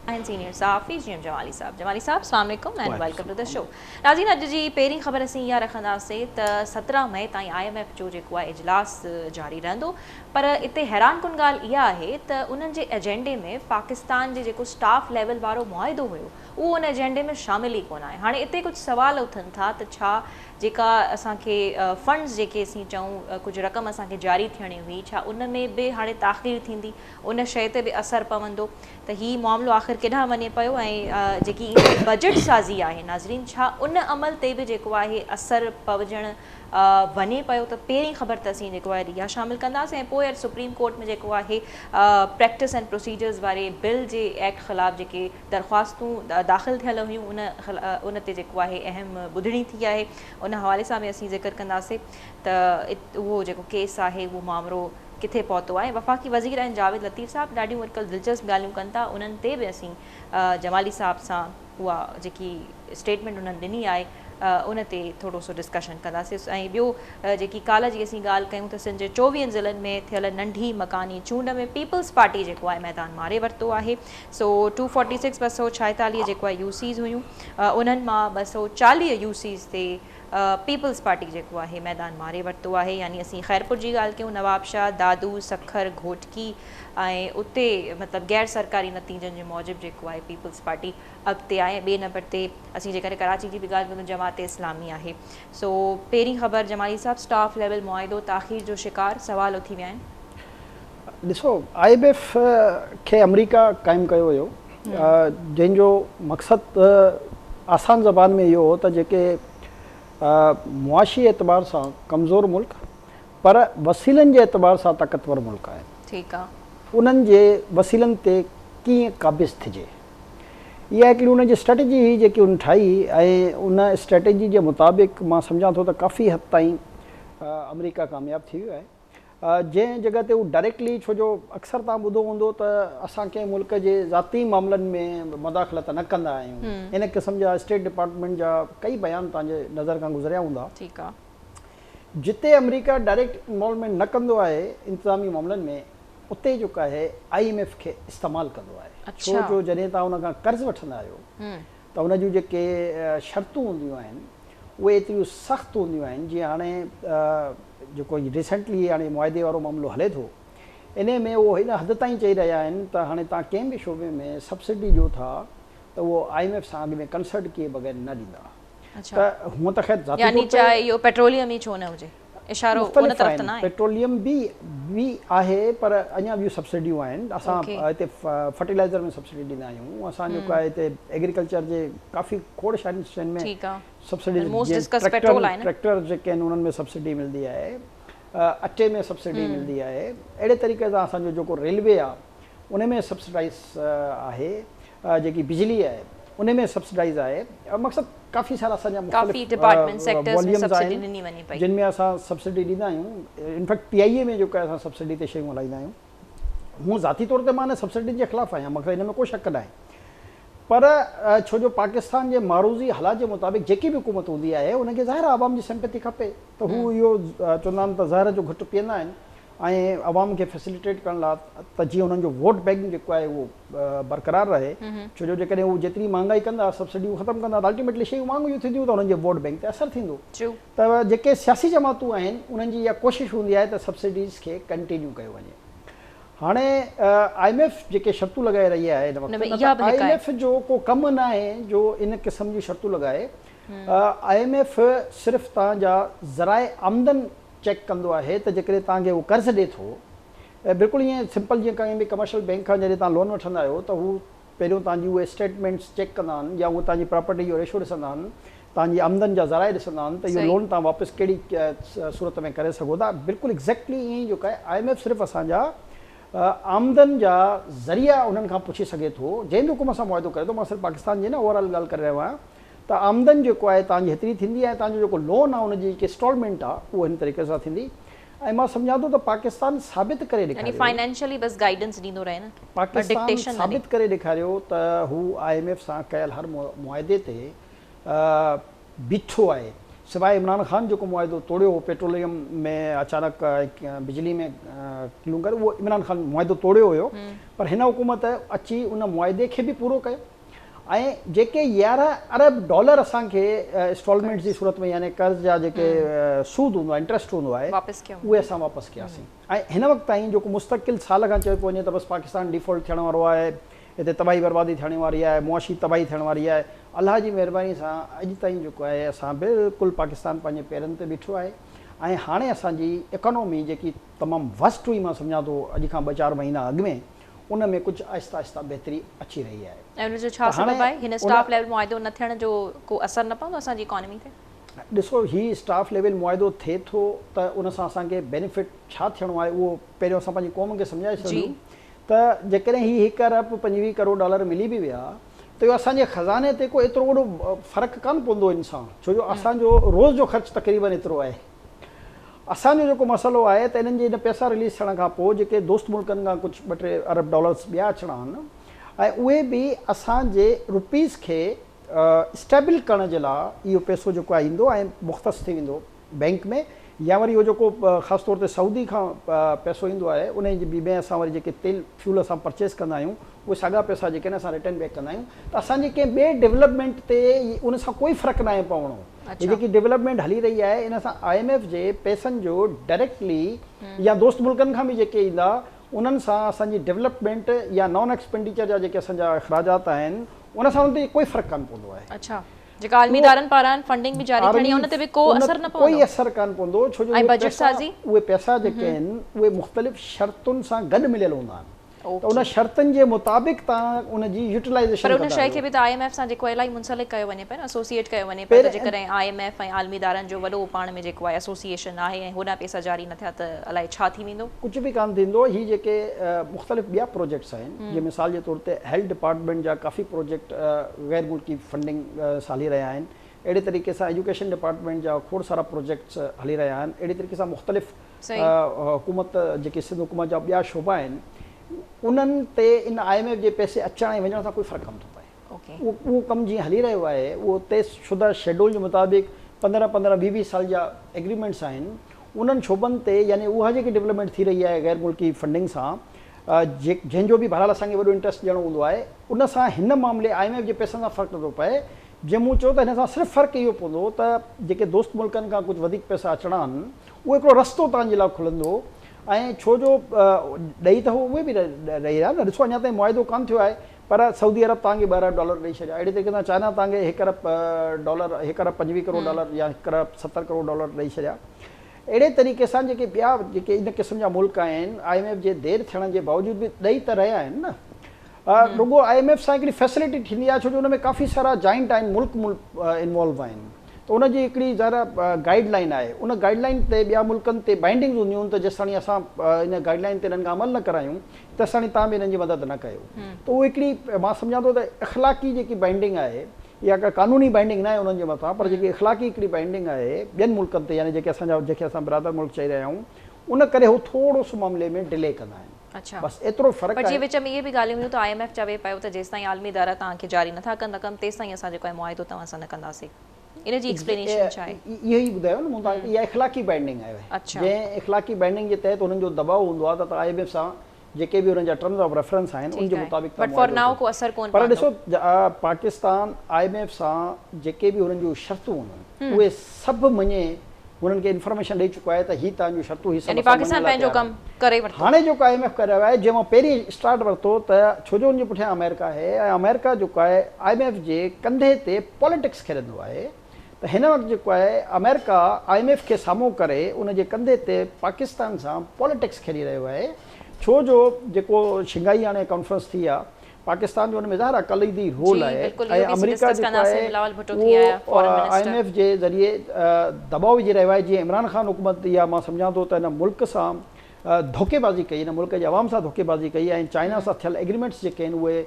آهن سينيئر صحافي جي ايم جمالي صاحب. جمالي صاحب اسلام عليڪم and welcome to the show. ناظرين اڄ جي پهرين خبر اسين اها رکنداسين ته 17 مئي تائين I M F جو جيڪو آهي اجلاس جاري رهندو پر اتي حيران ڪن ڳالهه اها آهي ته انهن جي ايجنڊي ۾ پاڪستان جي جيڪو اسٽاف ليول وارو معاهدو هيو اهو ان ايجنڊي ۾ شامل ئي ڪونه آهي. هاڻي اتي ڪجهه سوال اٿن ٿا ته ڇا جيڪا اسان کي فنڊز جيڪي اسين چئون ڪجهه رقم اسان کي جاري ٿيڻي هئي ڇا ان ۾ به هاڻي تاخير ٿيندي ان شيء تي به اثر پوندو ته هي معاملو آخر ڪيڏانهن وڃي پيو ۽ جيڪي ايندڙ بجيٽ سازي آهي ناظرين ڇا ان عمل تي به جيڪو آهي اثر پوجڻ وڃي پيو ته پهرين خبر ته اسين جيڪو آهي اها شامل ڪنداسين ۽ پوء اڄ سپريم ڪورٽ ۾ جيڪو آهي پريڪٽس اينڊ پروسيجرز واري بل جي ايڪٽ خلاف جيڪي درخواستون داخل ٿيل هيون ان ان تي جيڪو آهي اهم ٻڌڻي ٿي آهي ان حوالي سان به اسين ذڪر ڪنداسين ته اهو جيڪو ڪيس آهي اهو مامرو ڪٿي پهتو آهي. وفاقي وزير آهن جاويد لطيف صاحب ڏاڍيون اڄڪلهه دلچسپ ڳالهيون ڪن ٿا انهن تي به اسين جمالي صاحب سان اها جيڪي اسٽيٽمينٽ انهن ڏني آهي ان تي ٿورو سو ڊسڪشن ڪنداسين ۽ ٻيو جيڪي ڪالهه جي اسين ڳالهه ڪيون ته سنڌ جي 24 ضلعن ۾ ٿيل ننڍي مڪاني چونڊ ۾ پيپلز پارٽي جيڪو آهي ميدان ماري ورتو آهي سو 246 246 جيڪو آهي يو سيز هيون انهن مان 240 يو سيز تي پيپلز پارٽي جيڪو آهي ميدان ماري ورتو آهي يعني اسين خيرپور جي ڳالهه ڪيون نوابشاهه، دادو، سکر، گهوٽڪي ۽ اتي مطلب غير سرڪاري نتيجن جي موجب جيڪو آهي پيپلز پارٽي اڳتي آهي ۽ ٻئي نمبر تي اسين جيڪڏهن ڪراچي جي به ڳالهه ڪيون ته جماعت اسلامي آهي سو پهرين خبر جمالي صاحب اسٽاف ليول معاهدو تاخير جو شڪار سوال اٿي ويا آهن. ڏسو I M F کي آمريڪا قائم ڪيو ويو جنهن جو مقصد آسان زبان ۾ اهو هو ته جيڪي معاشي اعتبار سان ڪمزور ملڪ پر وسيلن جي اعتبار سان طاقتور ملڪ آهن ٺيڪ آ. انهن جي وسيلن تي ڪيئن قابض ٿجي. اها هڪڙي انهن جي اسٽريٽجي هئي جيڪي انهن ٺاهي ۽ ان اسٽريٽجي جي مطابق مان سمجهان ٿو ته ڪافي حد تائين آمريڪا ڪامياب ٿي ويو آهي. جنهن جڳهه تي هو ڊائريڪٽلي ڇو جو اڪثر توهان ٻڌو هوندو ته اسان ڪنهن ملڪ جي ذاتي معاملن ۾ مداخلت نه ڪندا آهيون ان قسم جا اسٽيٽ ڊپارٽمينٽ جا ڪئي بيان توهان جي نظر کان گذريا هوندا. ٺيڪ آ. جتي آمريڪا ڊائريڪٽ انوالومينٽ نه ڪندو آهي انتظامي معاملن ۾ اتي جيڪو آهي I M F کي استعمال ڪندو آهي ڇو جو جڏهن توهان ان کان قرض وٺندا آهيو ته ان جون جيڪي شرطون هونديون آهن اهي ايتريون سخت هونديون آهن جيئن هاڻي جيڪو هي ريسينٽلي هاڻي معاهدي وارو معاملو هلي ٿو انهي ۾ اهو هن حد تائين چئي رهيا آهن ته هاڻي توهان ڪنهن به شعبي ۾ سبسڊي ڏيو ٿا ته اهو I M F سان اڳ ۾ ڪنسلٽ ڪيئي بغير نه ڏيندا ته هونء ته خير ذاتي يعني طور تي چاهي اهو پيٽروليم ئي ڇو نه هجي اشارو ان مختلف طرف ته آهن ناهي. پيٽروليم به به آهي پر اڃا ٻيون سبسڊيون آهن اسان اوڪي. هتي فرٽيلائزر ۾ سبسڊي ڏيندا آهيون اسان جيڪو آهي هتي ايگريڪلچر جي ڪافي کوڙ شين شين ۾ ٺيڪ آ سبسڊي پر موسٽ جيئن ڊسڪس ٽريڪٽر پيٽرول آهي نه. ٽريڪٽر جيڪي آهن انهن ۾ سبسڊي ملندي آهي اٽي ۾ سبسڊي ملندي آهي اهڙي طريقي سان اسان جو جيڪو ريلوي آهي ان ۾ سبسڊائز آهي جيڪي بجلي آهي ان ۾ سبسڊائز آهي مقصد ڪافي سارا اسان جا مختلف ڪافي ڊپارٽمينٽ سيڪٽرز ۾ واليومز سبسڊي آهن ڏني وڃي پئي. جن ۾ اسان سبسڊي ڏيندا آهيون انفيڪٽ پي آئي اي ۾ جيڪو آهي اسان سبسڊي تي شيون هلائيندا آهيون هون ذاتي طور تي مان ان سبسڊين جي خلاف آهيان مقصد ان ۾ ڪو شڪ ناهي پر ڇو جو پاڪستان جي معروضي حالات جي مطابق جيڪي به حڪومت هوندي آهي ان کي ظاهر آهي عوام جي سمپٿي کپي ته هو اهو چوندا آهن ته زهر جو گهٽ پيئندا آهن ۽ عوام کي فيسليٽيٽ ڪرڻ لاء ته جيئن انهن جو ووٽ بينڪ جيڪو آهي اهو برقرار رهي ڇو جو جيڪڏهن هو جيتري مهانگائي ڪندا سبسڊيون ختم ڪندا ته الٽيميٽلي شيون مهانگيون ٿينديون ته انهن جي ووٽ بينڪ تي اثر ٿيندو ته جيڪي سياسي جماعتون آهن انهن جي اها ڪوشش هوندي آهي ته سبسڊيز کي ڪنٽينيو ڪيو وڃي هاڻي I M F جيڪي شرطون لڳائي رهي آهي هن وقت نه ته I M F جو ڪو ڪم ناهي جو ان قسم جون شرطون لڳائي I M F صرف توهان جا ذرائع آمدن چيڪ ڪندو آهي ته جيڪڏهن توهان کي هو قرض ڏي ٿو بلڪل ائين سمپل جيئن ڪنهن به ڪمرشل بينڪ کان جڏهن توهان لون وٺندا آهيو ته هو پهريون توهان جي اهي اسٽيٽمينٽس چيڪ ڪندا آهن يا هو توهان جي پراپرٽي جو ريشو ڏسندا آهن توهان جي آمدن جا ذرائع ڏسندا آهن ته اهو لون توهان واپس ڪهڙي صورت ۾ ڪري سگهو ٿا بلڪل ايگزيڪٽلي ائين ئي جيڪو آهي I M F صرف اسان جا آمدن جا ذريعا انهن کان پڇي سگهي ٿو جنهن به حڪومت سان معاهدو ڪري ٿو مان صرف پاڪستان جي نه اوور آل ڳالهه ڪري رهيو آهيان ته آمدن جيڪو آهي توهان جي هيتري ٿيندي ۽ توهان جو جيڪو لون آهي ان جي جيڪي انسٽالمينٽ آهي اهو هن طريقي سان ٿيندي ۽ مان سمجهان ٿو ته پاڪستان ثابت ڪري يعني ڏيکاريو. فائنينشلي بس گائيڊنس ڏيندو رهي نه پر پاڪستان ڊڪٽيشن نه ڏي. ثابت ڪري ڏيکاريو ته هو I M F سان ڪيل هر معاهدي تي بيٺو آهي. سواء عمران خان جيڪو معاهدو توڙيو هو پيٽروليم ۾ اچانڪ بجلي ۾ ڪلون ڪري اهو عمران خان معاهدو توڙيو هيو پر هن حڪومت اچي ان معاهدي کي به پورو ڪيو ۽ جيڪي 11 ارب ڊالر اسان کي انسٽالمينٽس جي صورت ۾ يعني قرض جا جيڪي سود هوندو آهي انٽرسٽ هوندو آهي اهي اسان واپس ڪياسين ۽ هن وقت تائين جيڪو مستقل سال کان چيو پيو وڃي ته بس پاڪستان ڊيفالٽ ٿيڻ وارو آهي هتي تباهي بربادي ٿيڻ واري آهي معاشي تباهي ٿيڻ واري آهي الله جي مهرباني سان اڄ تائين جيڪو آهي اسان بلڪل پاڪستان پنهنجي پيرن تي بيٺو آهي ۽ هاڻي اسان جي اڪانومي جيڪي تمام ورسٽ هئي مان سمجهان ٿو اڄ کان ٻه چار مهينا اڳ ۾ ان ۾ ڪجهه آهستي آهستي بهتري اچي رهي آهي. ۽ ان جو ڇا سبب آهي؟ هن اسٽاف ليول معاهدو نه ٿيڻ جو ڪو اثر نه پوندو اسان جي اڪانومي تي؟ ڏسو هي اسٽاف ليول معاهدو ٿئي ٿو ته ان سان اسان کي بينيفٽ ڇا ٿيڻو آهي اهو پهريون اسان پنهنجي قوم کي سمجهائي ڇڏيون ته جيڪڏهن هي هڪ ارب 25 ڪروڙ ڊالر ملي به ويا ته اهو اسان جي خزاني تي ڪو ايترو وڏو فرق ڪانه پوندو ان سان ڇو جو اسان جو روز جو خرچ تقريبن ايترو آهي. اسان جو جيڪو مسئلو آهي ته انهن جي ان پئسا رليز ٿيڻ کان پوء جيڪي دوست ملڪن کان ڪجهه ٻه ٽي ارب ڊالرز ٻيا اچڻا آهن ۽ اهي به اسان جي روپيز کي اسٽيبل ڪرڻ جي لاء اهو پئسو جيڪو آهي ايندو ۽ مختص ٿي ويندو بئنڪ ۾ يا وري اهو جيڪو خاص طور تي سعودي کان پئسو ايندو آهي ان جي ۾ اسان وري جيڪي تيل فيول اسان پرچيز ڪندا آهيون اهي ساڳا پئسا جيڪي آهن اسان ريٽرن بيڪ ڪندا آهيون ته اسان جي ڪنهن ٻئي ڊولپمينٽ تي ان سان ڪوئي فرق ناهي پوڻو. هي جيڪي ڊولپمينٽ هلي رهي آهي ان سان I M F جي پئسن جو ڊائريڪٽلي يا دوست ملڪن کان به جيڪي ايندا انهن سان اسان جي ڊولپمينٽ يا نان ايڪسپينڊيچر جا جيڪي اسان جا اخراجات آهن ان سان ان تي ڪوئي فرق ڪانه پوندو آهي. اڇا جيڪا عالمي ادارن پاران فنڊنگ به جاري ٿيڻي آهي ان تي به ڪو اثر نه پوندو؟ ڪوئي اثر ڪانه پوندو ڇو جو اهي پئسا جيڪي آهن اهي مختلف شرطن سان گڏ مليل هوندا آهن. ته ان شرطن جي مطابق توهان ان جي يوٽيلائيزيشن پر ان شيء کي به ته I M F سان جيڪو آهي الاهي منسلڪ ڪيو وڃي پيو نه ايسوسيئيٽ ڪيو وڃي پيو ته جيڪڏهن I M F ۽ عالمي ادارن جو وڏو پاڻ ۾ جيڪو آهي ايسوسيئيشن آهي ۽ هوڏانهن پئسا جاري نه ٿيا ته الائي ڇا ٿي ويندو. ڪجهه به ڪانه ٿيندو هي جيڪي مختلف ٻيا پروجيڪٽس آهن جيئن مثال جي طور تي هيلٿ ڊپارٽمينٽ جا ڪافي پروجيڪٽ غير ملڪي فنڊنگ سان هلي رهيا آهن اهڙي طريقي سان ايجوڪيشن ڊپارٽمينٽ جا کوڙ سارا پروجيڪٽس هلي رهيا آهن اهڙي طريقي سان مختلف حڪومت جيڪي سنڌ حڪومت جا ٻيا شعبا آهن انهن تي ان I M F جي پئسي اچڻ ۽ وڃڻ سان ڪوئي فرق ڪونه ٿو پئي. اهو ڪم جيئن هلي رهيو آهي اهو طئي شده شيڊول جي مطابق 15 15 20 20 سال جا ايگريمينٽس آهن انهن شعبن تي يعني اها جيڪي ڊولپمينٽ ٿي رهي آهي غير ملڪي فنڊنگ سان جنهن جو به بهرحال اسان کي وڏو انٽرسٽ ڏيڻو هوندو آهي ان سان هن معاملي I M F جي پئسن سان فرق نٿو پئي. جيئن مون چيو ته هن سان صرف فرق اهو پوندو ته جيڪي دوست ملڪن کان ڪجهه وڌيڪ پئسا اچڻا آهن اهو هڪڙو رستو توهان جي لاء کلندو ۽ ڇو جو ڏئي ته هو اهي به رهي رهيا نه ڏسو اڃا تائين معاهدو ڪانه ٿيو آهي پر سعودي عرب توهان کي 2 ارب ڊالر ڏئي ڇڏيا اهڙي طريقي سان چائنا توهان کي 1 ارب ڊالر 1 ارب 25 ڪروڙ ڊالر يا 1 ارب 70 ڪروڙ ڊالر ڏئي ڇڏيا اهڙي طريقي سان جيڪي ٻيا جيڪي ان قسم جا ملڪ آهن I M F جي دير ٿيڻ جي باوجود به ڏئي ته رهيا آهن نه رڳو I M F سان هڪڙي فيسلٽي ٿيندي آهي ڇو جو ان ۾ ڪافي سارا جائنٽ آهن ملڪ انوالو آهن ته ان جي هڪڙي ظاهر آهي گائيڊ لائين آهي ان گائيڊ لائين تي ٻيا ملڪن تي بائنڊنگز هونديون آهن ته جيستاڻي اسان ان گائيڊ لائين تي انهن کان عمل نه ڪرايون تيستاڻي توهان به انهن جي مدد نه ڪيو ته اهو هڪڙي مان سمجهان ٿو ته اخلاقي جيڪي بائنڊنگ آهي اها ڪا قانوني بائنڊنگ نه آهي انهن جي مٿان پر جيڪي اخلاقي هڪڙي بائنڊنگ آهي ٻين ملڪن تي يعني جيڪي اسان جا جنهن کي اسان برادر ملڪ چئي رهيا آهيون ان ڪري هو ٿورو سو معاملي ۾ ڊلي ڪندا آهن. اڇا بس ايترو فرق پر جي وچ ۾ اهي به ڳالهيون هيون ته I M F چوي پيو ته جيستائين عالمي ادارا توهان کي جاري نٿا ڪن رقم تيستائين اسان جيڪو آهي معاهدو توهان سان نه ڪنداسين ان جي ايڪسپلينيشن ڇا آهي؟ اهو ئي ٻڌايو نه مون توهان کي اها اخلاقي بائنڊنگ آهي جنهن اخلاقي بائنڊنگ جي تحت انهن جو دٻاء هوندو آهي ته I M F سان جيڪي به انهن جا ٽرمز آف ريفرنس آهن ان جي مطابق توهان معاهدو ڪيو پر ڏسو پاڪستان I M F سان جيڪي به انهن جون شرطون هونديون اهي سڀ مڃي هنن کي انفارميشن ڏئي چڪو آهي ته هي توهان جون شرطون هي سڀ اسان مڃڻ لاء تيار آهيون. هاڻي جيڪو I M F ڪري رهيو آهي جنهن مان پهرين اسٽارٽ ورتو ته ڇو جو ان جي پٺيان آمريڪا آهي ۽ آمريڪا جيڪو آهي I M F جي ڪنڌي تي پاليٽڪس کيڏندو آهي ته هن وقت جيڪو آهي آمريڪا I M F کي سامهون ڪري ان جي ڪنڌي تي پاڪستان سان پاليٽڪس کيڏي رهيو آهي ڇو جو جيڪو شنگهائي هاڻي ڪانفرنس ٿي آهي پاڪستان جو ان ۾ ظاهر آهي ڪليدي رول آهي ۽ آمريڪا جيڪو آهي اهو I M F جي ذريعي دٻاء وجهي رهيو آهي جيئن عمران خان حڪومت اها مان سمجهان ٿو ته هن ملڪ سان ڌوڪي بازي ڪئي هن ملڪ جي عوام سان ڌوڪي بازي ڪئي ۽ چائنا سان ٿيل ايگريمينٽس جيڪي آهن اهي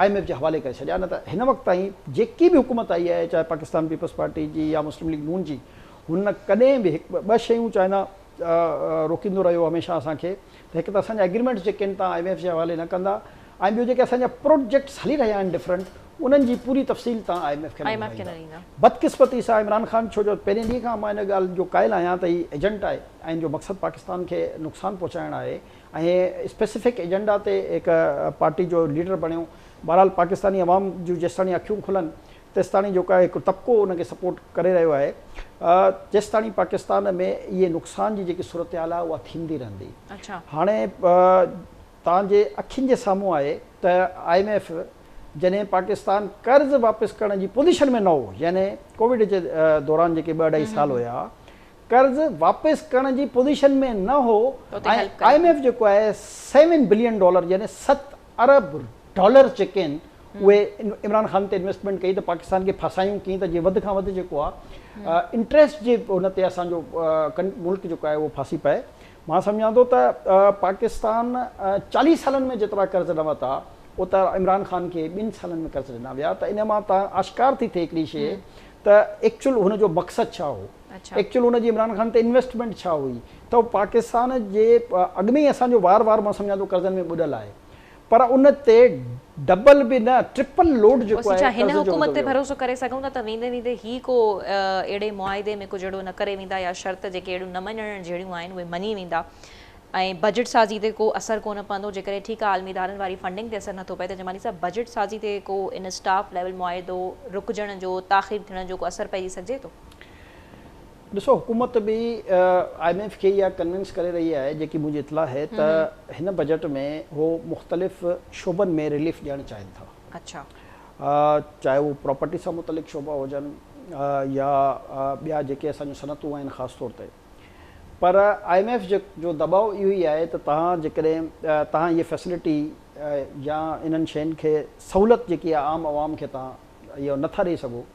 I M F جي حوالي ڪري ڇڏيا نه ته هن وقت تائين جيڪي به حڪومت آئي آهي چاهي پاڪستان پيپلز پارٽي جي يا مسلم ليگ نون جي هن ڪڏهن به هڪ ٻه شيون چائنا روڪيندو رهيو هميشه اسان کي ته هڪ ته اسان جا ايگريمينٽس جيڪي آهن توهان I M F جي حوالي نه ڪندا ۽ ٻيو جيڪي اسان جا پروجيڪٽس هلي رهيا آهن ڊفرنٽ انهن جي پوري تفصيل توهان I M F کي نه ٻڌائيندا. بدقسمتي سان عمران خان ڇو جو پهرين ڏينهن کان مان ان ڳالهه جو قائل آهيان ته هي ايجنٽ آهي ۽ ان جو مقصد پاڪستان کي نقصان پهچائڻ آهي ۽ اسپيسفڪ ايجنڊا تي هڪ پارٽي جو ليڊر بڻيو. بهرحال پاڪستاني عوام جون جيستاڻي اکيون کلن تيستاڻي جيڪو آهي هڪ طبقو ان کي سپورٽ ڪري رهيو آهي جيستاڻي پاڪستان ۾ اهي نقصان جي جيڪي صورتحال آهي اها ٿيندي رهندي. هاڻي توهان جي اکين جي سامهون آهي ته I M F جڏهن پاڪستان قرض واپس ڪرڻ جي پوزيشن ۾ نه هو يعني ڪووڊ جي دوران جيڪي ٻه اڍائي سال هيا قرض واپس ڪرڻ جي پوزيشن ۾ نه هو ۽ I M F جيڪو آهي سيون بلين ڊالر يعني ست ارب ڊالر جيڪي آهن اهي عمران خان تي انويسٽمينٽ ڪئي ته پاڪستان کي ڦاسايون ڪيئن ته جيئن وڌ کان وڌ جيڪو آهي انٽريسٽ جي ان تي اسان جو ملڪ جيڪو آهي اهو ڦاسي پئي. مان سمجهان ٿو ته پاڪستان چاليهه سالن ۾ جيترا قرض نه ورتا اوترا عمران خان کي ٻن سالن ۾ قرض ڏنا ويا ته ان مان تان آشڪار ٿي ٿئي هڪڙي شيء ته ايڪچوئل هن جو مقصد ڇا هو ايڪچوئل هن جي عمران خان تي انويسٽمينٽ ڇا هئي ته پاڪستان جي اڳ ۾ ئي اسان جو وار وار مان سمجهان ٿو قرضن ۾ ٻڏل آهي پر ان تي ڊبل به نه ٽرپل لوڊ جيڪو آهي ڇا هن حڪومت تي ڀروسو ڪري سگهون ٿا ته ويندي ويندي هي ڪو اهڙي معاهدي ۾ ڪجهه اهڙو نه ڪري ويندا يا شرط جيڪي اهڙيون نه مڃڻ جهڙيون آهن اهي مڃي ويندا ۽ بجيٽ سازي تي ڪو اثر ڪونه پوندو جيڪڏهن ٺيڪ آهي عالمي ادارن واري فنڊنگ تي اثر نٿو پئي ته جمالي صاحب بجيٽ سازي تي ڪو ان اسٽاف ليول معاهدو رڪجڻ جو تاخير ٿيڻ جو ڪو اثر پئجي سگهجي ٿو؟ ڏسو حڪومت به I M F کي اها ڪنوينس ڪري رهي آهي جيڪي منهنجي اطلاع آهي ته هن بجيٽ ۾ هو مختلف شعبن ۾ رليف ڏيڻ چاهين ٿا چاهي هو پراپرٽي سان متعلق شعبا هجن يا ٻيا جيڪي اسان جون صنعتون آهن خاص طور تي پر I M F جو دٻاء اهو ئي آهي ته توهان جيڪڏهن توهان اهي فيسلٽي يا انهن شين کي سهولت جيڪي آهي عام عوام کي توهان اهو نٿا ڏئي سگهو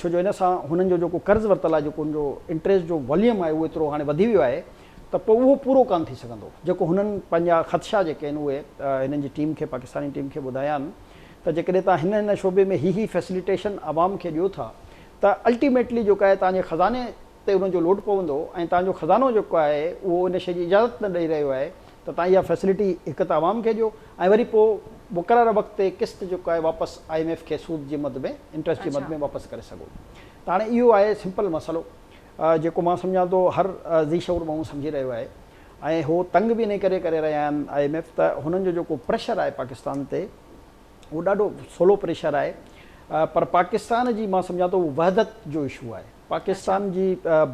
ڇو جو ان سان هنن جو جيڪو قرض ورتل آهي جيڪو ان جو انٽريسٽ جو واليوم آهي اهو ايترو هاڻي وڌي ويو آهي ته پوء اهو پورو ڪانه ٿي سگهندو جيڪو هنن پنهنجا خدشا جيڪي آهن اهي هنن جي ٽيم کي پاڪستاني ٽيم کي ٻڌايا آهن ته جيڪڏهن توهان هن هن شعبي ۾ هي هي فيسليٽيشن عوام کي ڏيو ٿا ته الٽيميٽلي جيڪو آهي توهان جي خزاني تي ان جو لوڊ پوندو ۽ توهان جو خزانو جيڪو آهي اهو ان شيء جي اجازت نه ڏئي رهيو آهي ته توهان اها فيسلٽي هڪ ته عوام کي ڏيو ۽ وري پوء مقرر وقت تي قسط جيڪو آهي واپس I M F کي سود جي مد ۾ انٽريسٽ جي مد ۾ واپس ڪري سگهو ته هاڻي اهو آهي سمپل مسئلو جيڪو مان سمجهان ٿو هر ذي شعور ماڻهو سمجهي رهيو آهي ۽ هو تنگ به انهي ڪري ڪري رهيا آهن I M F ته هنن جو جيڪو پريشر آهي پاڪستان تي اهو ڏاڍو سولو پريشر آهي پر پاڪستان جي مان سمجهان ٿو اهو وحدت جو اشو آهي پاڪستان جي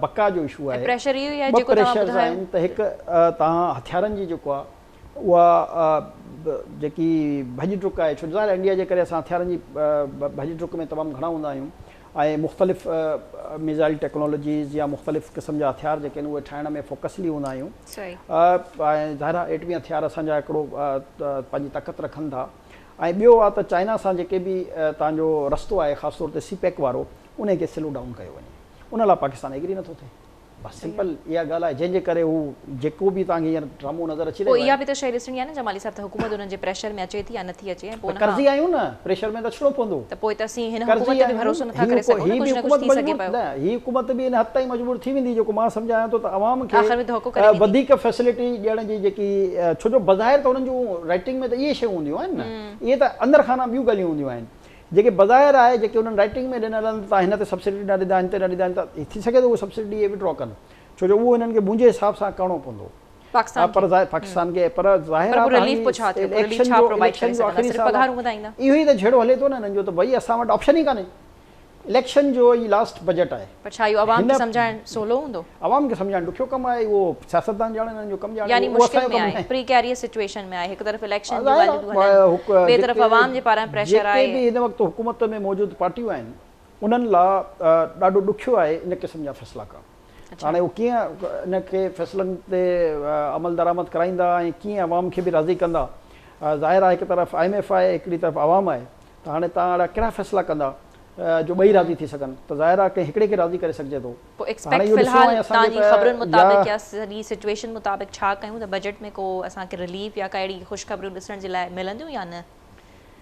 بقا جو اشو آهي. پريشر اهو ئي آهي ٻه جيڪو توهان پريشرز ٻڌايو. آهن ته هڪ توهان هٿيارن جي جيڪو آهي اها جيڪي ڀڄ ڊڪ آهي ڇو جو ظاهر آهي انڊيا جي ڪري اسان هٿيارن جي ڀڄ ڊڪ ۾ تمام گهڻا هوندا آهيون ۽ مختلف ميزائل ٽيڪنالاجيز يا مختلف قسم جا هٿيار جيڪي آهن اهي ٺاهڻ ۾ فوڪسلي هوندا آهيون ۽ ظاهر آهي ايٽمي هٿيار اسان جا هڪڙو پنهنجي طاقت رکن ٿا ۽ ٻيو آهي ته چائنا سان جيڪي به توهان جو رستو آهي خاص طور تي سي پيڪ وارو انهي کي سلو ڊائون ڪيو وڃي ان لاء پاڪستان ايگري نٿو ٿئي بس سمپل اها ڳالهه آهي جنهن جي ڪري هو جيڪو به توهان کي هينئر ڊرامو نظر اچي پوء رهيو اها آهي. به ته شيء ڏسڻي آهي نه جمالي صاحب ته حڪومت انهن جي پريشر ۾ اچي ٿي يا نٿي اچي ۽ پوء ته ان کان قرضي آهيون نه پريشر ۾ ته اچڻو پوندو. ته پوء ته اسين هن قرضي حڪومت تي به آهيون ڀروسو نٿا هي ڪري سگهون هي نه به ڪجهه نه ڪجهه حڪومت ٿي سگهي مجبور پيو. نه هي حڪومت به ان حد تائين مجبور ٿي ويندي جيڪو مان سمجهايان ٿو ته عوام کي آخر ۾ ڌوڪو ڪري ويندي. وڌيڪ فيسلٽي ڏيڻ جي جيڪي ڇو جو بظاهر ته انهن جون رائٽنگ ۾ ته اهي شيون هونديون آهن نه اهي ته اندر خانه ٻيون ڳالهيون هونديون آهن جيڪي بظاهر آهي جيڪي انهن رائٽنگ ۾ ڏنل آهن ته توهان هن تي سبسڊي نه ڏيندا هن تي نه ڏيندا ته ٿي سگهي ٿو اهي سبسڊي اهي وڊرا ڪن ڇو جو اهو هنن کي منهنجي حساب سان ڪرڻو پوندو پاڪستان پر کي پاڪستان کي پر ظاهر پر آهي پوء ته رليف هاڻي پوء ڇا ٿيو پوء رليف اليڪشن ڇا جو پرووائيڊ ڪري اليڪشن جو سگهندا آخري صرف سال آهي پگهارون وڌائيندا. اهو ئي ته جهيڙو هلي ٿو نه هنن جو ته ڀئي اسان وٽ آپشن ئي ڪانهي اليڪشن جو هي لاسٽ بجيٽ آهي. پر ڇا اهو عوام کي هن سمجهائڻ سولو هوندو؟ عوام کي سمجهائڻ ڏکيو ڪم آهي اهو سياستدان ڄاڻن انهن جو ڪم ڄاڻي يعني اهو مشڪل اسان جو ۾ ڪم آهي ناهي. پريڪيريس سچوئيشن ۾ آهي هڪ طرف اليڪشن جون ظاهر ڳالهيون ٿيون هلن آهي ٻئي طرف جيڪي عوام جي پاران پريشر جيڪي آهي. به هن وقت حڪومت ۾ موجود پارٽيون آهن انهن لا ڏاڍو ڏکيو آهي ان قسم جا فيصلا ڪرڻ هاڻي هو ڪيئن ان کي فيصلن تي عملدرآمد ڪرائيندا ۽ ڪيئن عوام کي به راضي ڪندا ظاهر آهي هڪ طرف I M F آهي هڪڙي طرف عوام آهي ته هاڻي توهان اهڙا ڪهڙا فيصلا ڪندا جو ٻئي راضي ٿي سگهن ته ظاهر آهي ڪنهن هڪڙي کي راضي ڪري سگهجي ٿو پوء ته هاڻي ايڪسپيڪٽ اهو في ڏسڻو الحال آهي اسان توهان کي جي ته خبرن يا مطابق يا سڄي سچوئيشن مطابق ڇا ڪيون ته بجيٽ ۾ ڪو اسان کي رليف يا ڪا اهڙي خوشخبريون ڏسڻ جي لاء ملنديون يا نه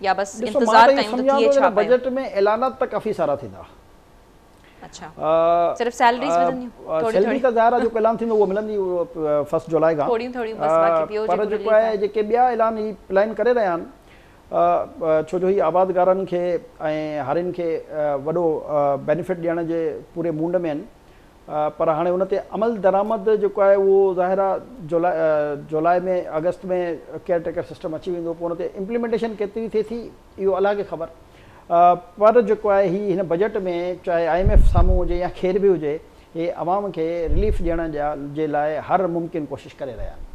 يا بس ڏسو مان انتظار ته اهو ڪيون ته سمجهان ٿئي ٿو ڇا ته پيو. بجيٽ ۾ اعلانات ته ڪافي سارا ٿيندا. اڇا صرف سيلريز ملنديون ٿوري سيلري ٿوري ته ظاهر آهي جيڪو اعلان ٿيندو اهو ملندي فرسٽ جولاء کان ٿوريون ٿوريون بس باقي ٻيو پر جيڪو جيڪو رليف آهي آهي جيڪي ٻيا اعلان هي پلان ڪري رهيا آهن ڇو جو هي آبادگارن کي ۽ هارين کي وڏو بينيفٽ ڏيڻ جي پوري مونڊ ۾ آهن پر هاڻي ان تي عمل درآمد جيڪو آهي اهو ظاهر آهي جولاء جولاء ۾ آگسٽ ۾ ڪيئر ٽيڪر سسٽم اچي ويندو پوء ان تي امپليمينٽيشن ڪيتري ٿئي ٿي اهو الله کي خبر پر جيڪو آهي هي هن بجيٽ ۾ چاهي I M F سامهون هجي يا ڪير به هجي هي عوام کي رليف ڏيڻ جي لاء هر ممڪن ڪوشش ڪري رهيا آهن.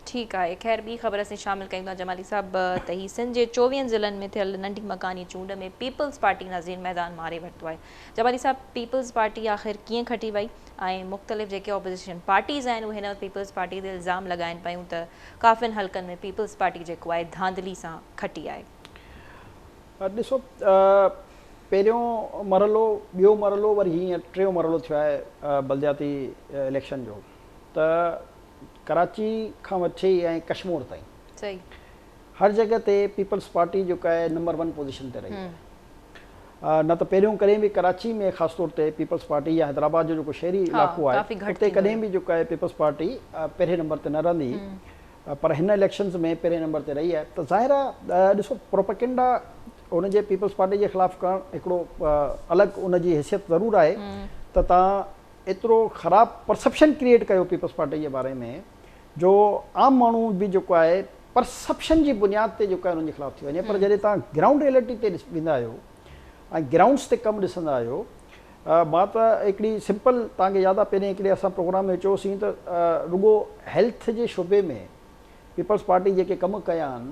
ٺيڪ آهي خير ٻي خبر اسين شامل ڪيون ٿا جمالي صاحب ته هي سنڌ جي چوويهن ضلعن ۾ ٿيل ننڍي مڪاني چونڊ ۾ پيپلز پارٽي ناظرين ميدان ماري ورتو آهي جمالي صاحب پيپلز پارٽي آخر ڪيئن کٽي وئي ۽ مختلف جيڪي اپوزيشن پارٽيز آهن اهي هن وقت پيپلز پارٽي تي الزام لڳائن پيون ته ڪافين حلقن ۾ پيپلز پارٽي جيڪو آهي ڌانڌلي سان کٽي آهي. ڏسو پهريون مرحلو ٻيو مرحلو وري هينئر ٽيون مرحلو ٿيو آهي بلدياتي اليڪشن جو ته ڪراچي کان وٺي ۽ ڪشمور تائين صحيح هر جڳهه تي پيپلز پارٽي جيڪا آهي نمبر ون پوزيشن تي رهي آهي نه ته پهريون ڪڏهن به ڪراچي ۾ خاص طور تي پيپلز پارٽي يا حيدرآباد جو جيڪو شهري علائقو آهي اتي ڪڏهن به جيڪا آهي پيپلز پارٽي پهرين نمبر تي نه رهندي هئي پر هن اليڪشنز ۾ پهرين نمبر تي رهي آهي ته ظاهر آهي ڏسو پروپيگنڊا ان جي پيپلز پارٽي جي خلاف ڪرڻ هڪڙو الڳ ان جي حيثيت ضرور آهي ته تان ايترو خراب پرسپشن ڪريئيٽ ڪيو پيپلز پارٽي جي باري ۾ جو عام ماڻهو به جيڪو آهي پرسپشن جي بنياد تي جيڪو آهي انهن جي خلاف ٿي وڃي پر جڏهن توهان گرائونڊ ريئلٽي تي ويندا آهيو ۽ گرائونڊس تي ڪم ڏسندا آهيو مان ته هڪڙي سمپل توهان کي ياد آهي پهرين هڪڙي اسان پروگرام ۾ چيوسين ته رڳو هيلٿ جي شعبي ۾ پيپلز پارٽي جيڪي ڪم ڪيا آهن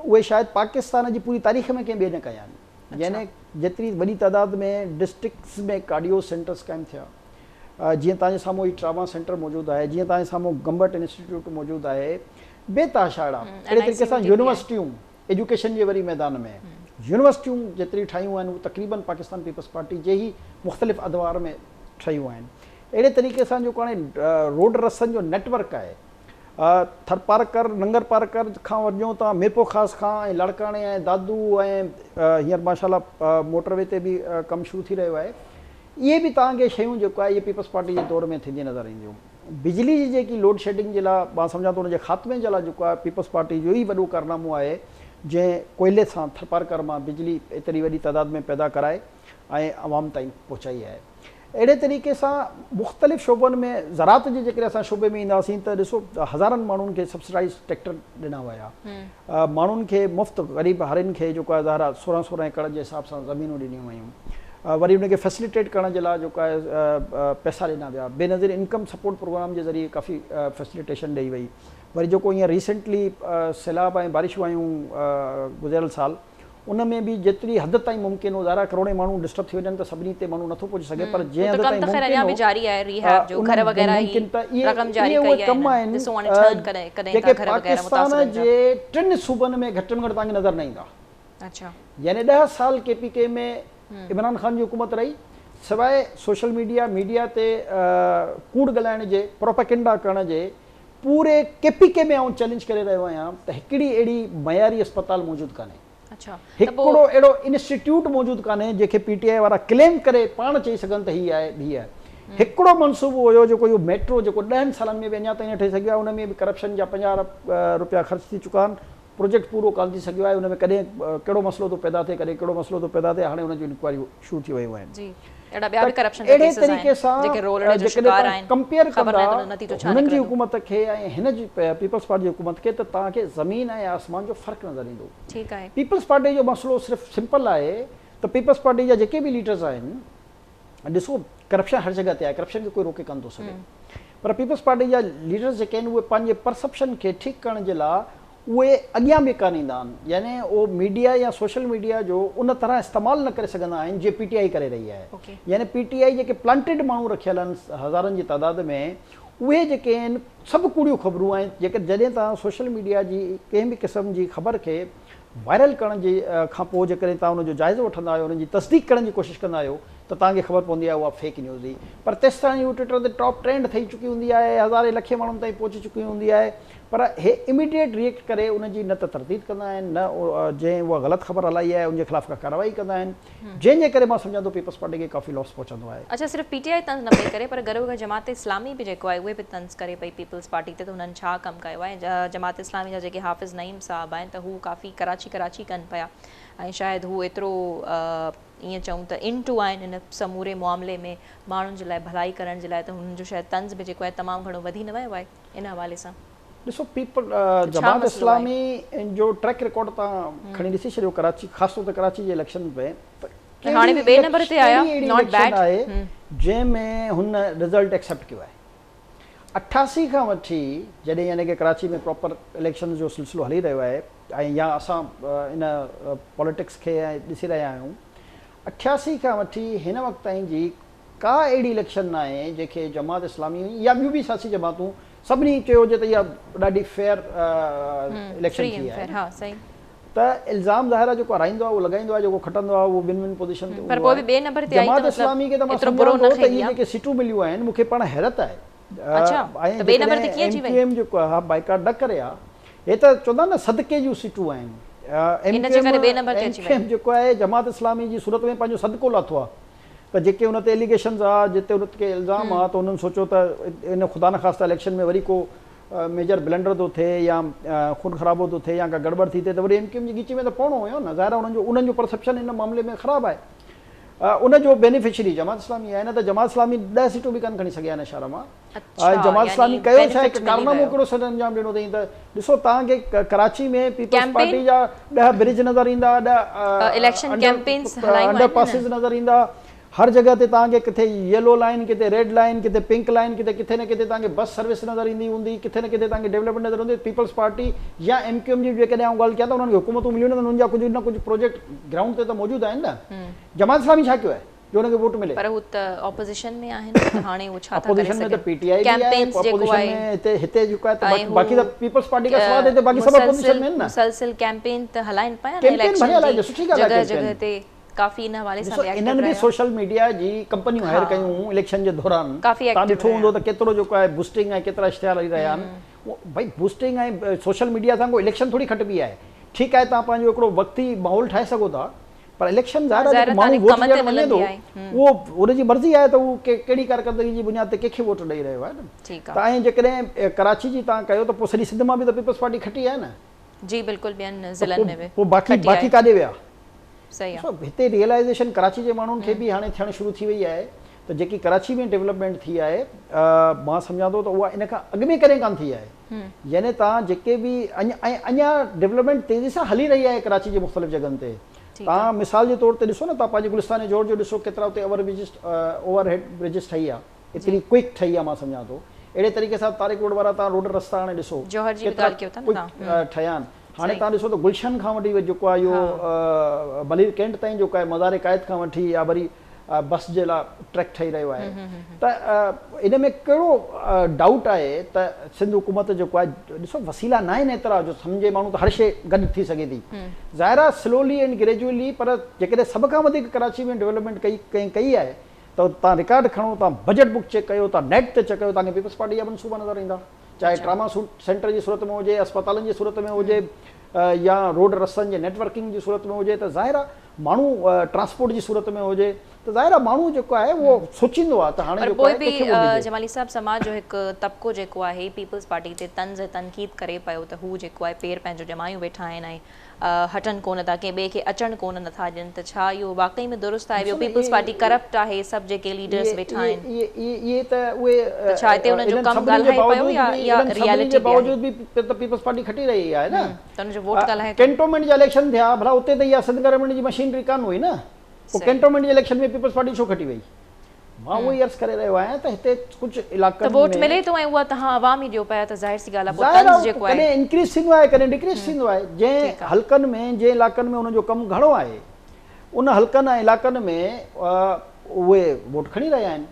اهي شايد پاڪستان جي پوري تاريخ ۾ ڪنهن ٻئي نه ڪيا آهن. يعني جيتري وڏي تعداد ۾ ڊسٽرڪٽس ۾ ڪارڊيو سينٽرس قائم ٿيا، جيئن توهان جي سامهون هي ٽراما سينٽر موجود آهي، جيئن توهان جي سامهون گمبٽ انسٽيٽيوٽ موجود آهي، بي تحاشا اهڙا اهڙي طريقي سان يونيورسٽيون ايجوڪيشن جي وري ميدان ۾ يونيورسٽيون جيتري ٺاهيون آهن اهي تقريبن پاڪستان پيپلز پارٽي جي ئي مختلف ادوار ۾ ٺهيون آهن. اهڙي طريقي سان جيڪو هاڻي روڊ رستن جو نيٽ ورڪ آهي ٿرپارڪر، ننگرپارڪر کان وڃو ته ميرپورخاص کان ۽ لاڙڪاڻي ۽ دادو ۽ هينئر ماشاء الله موٽر وي تي به ڪم شروع ٿي رهيو آهي. اهي به توهان کي شيون جيڪو آهي اهي پيپلز پارٽي جي دور ۾ ٿيندي نظر اينديون. بجلي جي جيڪي لوڊ شيڊنگ جي لاء مان سمجهان ٿو ان جي خاتمي جي لاء جيڪو آهي پيپلز پارٽي جو ئي وڏو ڪارنامو آهي جنهن ڪوئلي سان ٿرپارڪر مان بجلي ايتري وڏي تعداد ۾ پيدا ڪرائي ۽ عوام تائين پهچائي آهي. اهڙي طريقي سان مختلف شعبن ۾ زراعت جي جيڪڏهن اسان شعبي ۾ اينداسين ته ڏسو هزارن ماڻهن کي سبسڊائيز ٽريڪٽر ڏنا ويا ماڻهن کي مفت غريب هارين کي جيڪو آهي ظاهر آهي سورهن سورهن ايڪڙ جي حساب سان زمينون ڏنيون ويون وري ان کي فيسليٽيٽ ڪرڻ جي لاء جيڪو آهي پئسا ڏنا ويا بينظير انڪم سپورٽ پروگرام جي ذريعي ڪافي فيسليٽيشن ڏئي وئي وري جيڪو هينئر ريسينٽلي سيلاب ۽ بارشون آيون گذريل سال ان ۾ به جيتري حد تائين ممڪن هو، ظاهر آهي ڪروڙين ماڻهو ڊسٽرب ٿي وڃن ته سڀني تي ماڻهو نٿو پهچي سگهي پر جنهن حد تائين ممڪن هو ان ممڪن ته اهي اهي ڪم آهن جيڪي پاڪستان جي ٽن صوبن ۾ گهٽ ۾ گهٽ توهان کي نظر نه ايندا. يعني ڏهه سال ڪي پي ڪي ۾ عمران خان جي حڪومت رهي سواء سوشل ميڊيا ميڊيا تي ڪوڙ ڳالهائڻ جي پروپيگنڊا ڪرڻ جي پوري ڪي پي ڪي ۾ آئون چئلينج ڪري رهيو آهيان ته هڪڙي اهڙي معياري اسپتال موجود ڪانهي. هڪڙو اهڙو انسٽيٽيوٽ موجود ڪانهي جنهن کي پي ٽي آء وارا ڪليم ڪري پاڻ چئي سگهن ته هي آهي هي آهي. هڪڙو منصوبو هيو جيڪو اهو ميٽرو جيڪو ڏهن سالن ۾ به اڃا تائين نه ٺهي سگهيو آهي ان ۾ به ڪرپشن جا 50 ارب رپيا خرچ ٿي چڪا آهن. پروجيڪٽ پورو ڪانه ٿي سگهيو آهي ان ۾ ڪڏهن ڪهڙو مسئلو ٿو پيدا ٿئي ڪڏهن ڪهڙو مسئلو ٿو پيدا ٿئي هاڻي ان جون انڪوائريون شروع ٿي ويون آهن ته اهڙي طريقي سان جيڪڏهن توهان ڪمپيئر ڪندا هنن جي حڪومت کي ۽ هن جي پيپلز پارٽي جي حڪومت کي ته توهان کي زمين ۽ آسمان جو فرق نظر ايندو پيپلز پارٽي جو مسئلو صرف سمپل آهي ته پيپلز پارٽي جا جيڪي به ليڊرز آهن ڏسو ڪرپشن هر جڳهه تي آهي ڪرپشن کي ڪوئي روڪي ڪانه ٿو سگهي پر پيپلز پارٽي جا ليڊرز جيڪي آهن اهي پنهنجي پرسپشن کي ٺيڪ ڪرڻ جي لاء اهي اڳيان به ڪانه ايندا آهن يعني اهو ميڊيا يا سوشل ميڊيا جو ان طرح استعمال نه ڪري سگهندا آهن جيئن پي ٽي آء ڪري رهي آهي يعني پي ٽي آء جيڪي پلانٽيڊ ماڻهو رکيل آهن هزارن جي تعداد ۾ اهي جيڪي آهن سڀ ڪوڙيون خبرون آهن جيڪي جڏهن توهان سوشل ميڊيا جي ڪنهن به قسم جي خبر کي وائرل ڪرڻ جي کان پوء جيڪڏهن توهان ان جو جائزو وٺندا آهيو، انهن جي تصديق ڪرڻ جي ڪوشش ڪندا آهيو ته توهان کي خبر پوندي آهي اها فيڪ نيوز هئي پر تيستائين اهو ٽوئٽر تي ٽاپ ٽرينڊ ٿئي چڪي هوندي آهي، هزارين لکين ماڻهن تائين پهچي چڪي هوندي آهي. پر هي اميڊيٽ ريئيڪٽ ڪري ان جي نه ته ترديد ڪندا آهن نه جنهن اها غلط خبر هلائي آهي ان جي خلاف ڪا ڪارروائي ڪندا آهن جنهن جي ڪري مان سمجهان ٿو پيپلز پارٽي کي ڪافي لاس پهچندو آهي. اڇا صرف پي ٽي آء طنز نه پئي ڪري پر گڏوگڏ جماعت اسلامي به جيڪو آهي اهي به طنز ڪري پئي پيپلز پارٽي تي ته هنن ڇا ڪم ڪيو آهي جماعت اسلامي جا جيڪي حافظ نعيم صاحب آهن ته هو ڪافي ڪراچي ڪراچي ڪن پيا ۽ شايد هو ايترو ائين چئون ته ان ٽو آهن ان سموري معاملي ۾ ماڻهن جي لاء ڀلائي ڪرڻ جي لاء ته هنن جو شايد طنز به جيڪو آهي تمام گهڻو وڌي نه ويو آهي ان حوالي سان. ڏسو پيپل جماعت اسلامي جو ٽريڪ رڪارڊ تان کڻي ڏسي ڇڏيو ڪراچي خاص طور تي ڪراچي جي اليڪشن ۾ ته هاڻي به ٻئي نمبر تي آيا not bed آهي جنهن ۾ هن رزلٽ ايڪسيپٽ ڪيو آهي 88 کان وٺي جڏهن يعني ڪي ڪراچي ۾ پراپر اليڪشن جو سلسلو هلي رهيو آهي ۽ يا اسان ان پاليٽڪس کي ڏسي رهيا آهيون 88 کان وٺي هن وقت تائين جي ڪا اهڙي اليڪشن ناهي جنهن کي جماعت اسلامي يا ٻيون به سياسي جماعتون سڀني چيو هجي ته اها ڏاڍي فيئر اليڪشن ٿي آهي ته الزام ظاهر آهي جيڪو هارائيندو آهي اهو لڳائيندو آهي جيڪو کٽندو آهي اهو ون ون پوزيشن تي هوندو آهي جماعت اسلامي کي ته مان سمجهان ٿو ته اهي جيڪي سيٽون مليون آهن مون کي پاڻ حيرت آهي ۽ جيڪڏهن ايم ڪيو ايم جيڪو آهي بائيڪاٽ نه ڪري ها هي ته چوندا آهن نه صدقي جون سيٽون آهن ايم ڪيو ايم جيڪو آهي جماعت اسلامي جي صورت ۾ پنهنجو صدقو لاٿو آهي ته جيڪي ان تي اليگيشنز ها، جتي ان کي الزام ها ته انهن سوچيو ته ان خدا نخواسته اليڪشن ۾ وري ڪو ميجر بلنڊر ٿو ٿئي يا خون خرابو ٿو ٿئي يا ڪا گڙٻڙ ٿي ٿئي ته وري ايم ڪيو ايم جي ڳچي ۾ ته پوڻو هيو نه، ظاهر آهي انهن جو انهن جو پرسيپشن ان معاملي ۾ خراب آهي. ان جو بينيفشري جماعت اسلامي آهي نه ته جماعت اسلامي ڏهه سيٽون به ڪانه کڻي سگهي آهي هن شهر مان. جماعت اسلامي ڪيو ڇا هڪ ڪارنامو ڪهڙو سر انجام ڏنو اٿئي ته ڏسو توهان کي ڪراچي ۾ پيپلز پارٽي جا 10 برج نظر ايندا 10 اليڪشن ڪيمپينز هلايون انڊر پاسز نظر ايندا هر جڳهه تي توهان کي ڪٿي يلو لائن ڪٿي ريڊ لائن ڪٿي پنڪ لائن ڪٿي ڪٿي نه ڪٿي توهان کي بس سروس نظر ايندي هوندي ڪٿي نه ڪٿي توهان کي ڊيولپمينٽ نظر ايندي پيپلز پارٽي يا ايم ڪيو ايم جي جيڪڏهن آئون ڳالهه ڪيان ته انهن کي حڪومتون مليون نه ته انهن جا ڪجهه نه ڪجهه پروجيڪٽ گرائونڊ تي ته موجود آهن نه جماعت اسلامي ڇا ڪيو آهي جو ان کي ووٽ ملي. پر هو ته اپوزيشن ۾ آهن ته هاڻي هو ڇا ٿا ڪري اپوزيشن ۾ ته پي ٽي آء به آهي اپوزيشن ۾ هتي هتي جيڪو آهي ته باقي ته پيپلز پارٽي کان سواء هتي باقي سڀ اپوزيشن ۾ آهن نه. مسلسل ڪيمپين ته هلائن پيا نه اليڪشن جي جڳهه جڳهه تي ڪافي ان حوالي سان به ايڪٽو رهيا. انهن به سوشل ميڊيا جي ڪمپنيون هائر ڪيون هيون اليڪشن جي دوران توهان ڏٺو هوندو ته ڪيترو جيڪو آهي بوسٽنگ ۽ ڪيترا اشتهار هلي رهيا آهن ڀئي بوسٽنگ ۽ سوشل ميڊيا سان ڪو اليڪشن ٿوري کٽبي آهي ٺيڪ آهي توهان پنهنجو هڪڙو وقتي ماحول ٺاهي سگهو ٿا پر اليڪشن ظاهر آهي جيڪو ماڻهو ووٽ ڏيڻ وڃي ٿو اهو ان جي مرضي آهي ته هو ڪهڙي ڪارڪردگي جي بنياد تي ڪنهن کي ووٽ ڏئي رهيو آهي نه ته ۽ جيڪڏهن ڪراچي جي توهان ڪيو ته پوء سڄي سنڌ مان به ته پيپلز پارٽي کٽي آهي نه. جي بلڪل ٻين ضلعن ۾ به پوء باقي باقي ڪاڏي ويا؟ صحيح آهي. هتي ريئلائيزيشن ڪراچي جي ماڻهن کي به هاڻي ٿيڻ شروع ٿي وئي آهي ته جيڪي ڪراچي ۾ ڊولپمينٽ ٿي آهي مان سمجهان ٿو ته اها ان کان اڳ ۾ ڪڏهن ڪانه ٿي آهي يعني توهان جيڪي به ۽ اڃا ڊولپمينٽ تيزي سان هلي رهي آهي ڪراچي جي مختلف جڳهن تي توهان مثال جي طور تي ڏسو نه توهان پنهنجي گلستان جوهر جو ڏسو ڪيترا اتي over bridges over head bridges ٺهي آهي ايتري ڪوئڪ ٺهي آهي مان سمجهان ٿو اهڙي طريقي سان طارق روڊ وارا توهان روڊ رستا هاڻي ڏسو ڪيترا ڪوئڪ ٺهيا آهن هاڻي توهان ڏسو ته گلشن کان وٺي جيڪو آهي اهو ملير ڪينٽ تائين جيڪو آهي مزار قائد کان وٺي يا وري بس جي لاء ٽريڪ ٺهي رهيو آهي ته ان ۾ ڪهڙو ڊائوٽ آهي ته سنڌ حڪومت جيڪو آهي ڏسو وسيلا نه آهن ايترا جو سمجهي ماڻهو ته هر شيء گڏ ٿي سگهي ٿي ظاهر آهي سلولي اينڊ گريجوئلي پر جيڪڏهن سڀ کان وڌيڪ ڪراچي ۾ ڊولپمينٽ ڪئي ڪنهن ڪئي آهي ته توهان رڪارڊ کڻو توهان بجيٽ بڪ چيڪ ڪيو توهان نيٽ تي چيڪ ڪيو توهان کي پيپلز پارٽي جا منصوبا نظر ايندا چاهي ٽراما سينٽر جي صورت ۾ هجي اسپتالن جي صورت ۾ هجي يا روڊ رستن جي نيٽ ورڪنگ جي صورت ۾ هجي ته ظاهر آهي ماڻهو ٽرانسپورٽ جي صورت ۾ هجي ته ظاهر آهي ماڻهو جيڪو آهي اهو سوچيندو آهي ته هاڻي جيڪو آهي ڪنهن کي ووٽ ڏجي. جمالي صاحب سماج جو هڪ طبقو جيڪو آهي پيپلز پارٽي تي طنز ۽ تنقيد ڪري پيو ته هو جيڪو آهي پير پنهنجو ڄمايون ويٺا آهن ۽ هٽن ڪونه ٿا ڪنهن ٻئي کي اچڻ ڪونه نٿا ڏين ته ڇا اهو واقعي ۾ درست آهي ٻيو پيپلز پارٽي ڪرپٽ آهي سڀ جيڪي ليڊرز ويٺا آهن اهي ته اهي ته ڇا هتي انهن جو ڪم ڳالهائي پيو يا اها ريئلٽي به آهي باوجود به ته پيپلز پارٽي کٽي رهي آهي نه ته ان جو ووٽ ڳالهائي ٿو. ڪينٽومينٽ جا اليڪشن ٿيا ڀلا اتي ته اها سنڌ گورنمينٽ جي مشينري ڪانه هئي نه پوء ڪينٽومينٽ جي اليڪشن ۾ پيپلز پارٽي ڇو کٽي وئي مان اهو ئي عرض ڪري رهيو آهيان ته هتي ڪجهه علائقن ۾ ته ووٽ ملي ٿو ۽ اها توهان عوام ئي ڏيو پيا ته ظاهر سي ڳالهه آهي پوء طنز جيڪو آهي. ڪڏهن انڪريز ٿيندو آهي ڪڏهن ڊڪريز ٿيندو آهي جنهن حلقن ۾ جنهن علائقن ۾ انهن جو ڪم گهڻو آهي ان حلقن ۽ علائقن ۾ اهي ووٽ کڻي رهيا آهن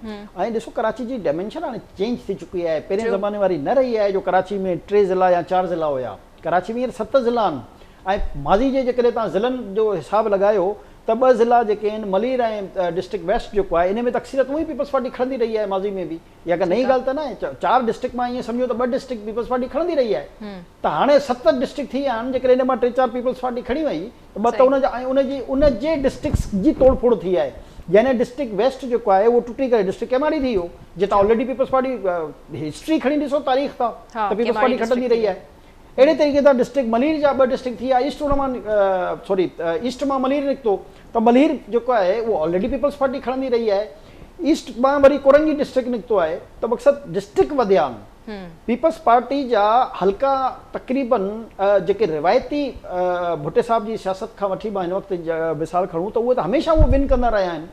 ۽ ڏسو ڪراچي جي ڊائمينشن هاڻي چينج ٿي چڪي آهي پهرين زماني واري نه رهي آهي جو ڪراچي ۾ ٽي ضلعا يا چار ضلعا هيا ڪراچي ۾ هينئر ست ضلعا آهن ۽ ماضي جي جيڪڏهن توهان ضلعن جو حساب لڳايو ته ٻه ضلعا جيڪي آهن ملير ۽ ڊسٽرڪٽ ويسٽ جيڪو آهي ان ۾ ته اڪثريت اونئن ئي پيپلز پارٽي کڻندي رهي آهي ماضي ۾ به اها ڪا نئين ڳالهه ته ناهي چار ڊسٽرڪٽ مان ائين سمجهو ته ٻه ڊسٽرڪٽ پيپلز پارٽي کڻندي رهي آهي ته هاڻي ست ڊسٽرڪٽ ٿي ويا آهن جيڪڏهن ان مان ٽي چار پيپلز پارٽي کڻي وئي ته ٻه ته ان جا ۽ ان جي ان جي ڊسٽرڪٽس جي توڙ ڦوڙ ٿي آهي يعني ڊسٽرڪٽ ويسٽ جيڪو آهي اهو ٽٽي ڪري ڊسٽرڪٽ ڪيماڙي ٿي ويو جتان آلريڊي پيپلز پارٽي هسٽري کڻي ڏسو تاريخ تان ته پيپلز پارٽي کٽندي رهي آهي اهڙي طريقي سان ڊسٽرڪٽ ملير جا ٻه ڊسٽرڪٽ ٿي ويا ايسٽ ان مان سوري ايسٽ مان ملير نڪتو ته ملير جيڪو آهي اهو آلريڊي پيپلز پارٽي کڻندي رهي آهي ايسٽ مان وري ڪورنگي ڊسٽرڪٽ نڪتو آهي ته مقصد ڊسٽرڪٽ وڌيا آهن پيپلز پارٽي جا حلقا تقريبن جيڪي روايتي ڀٽي صاحب جي سياست کان وٺي مان هن وقت مثال کڻون ته اهي ته هميشه اهو ون ڪندا رهيا آهن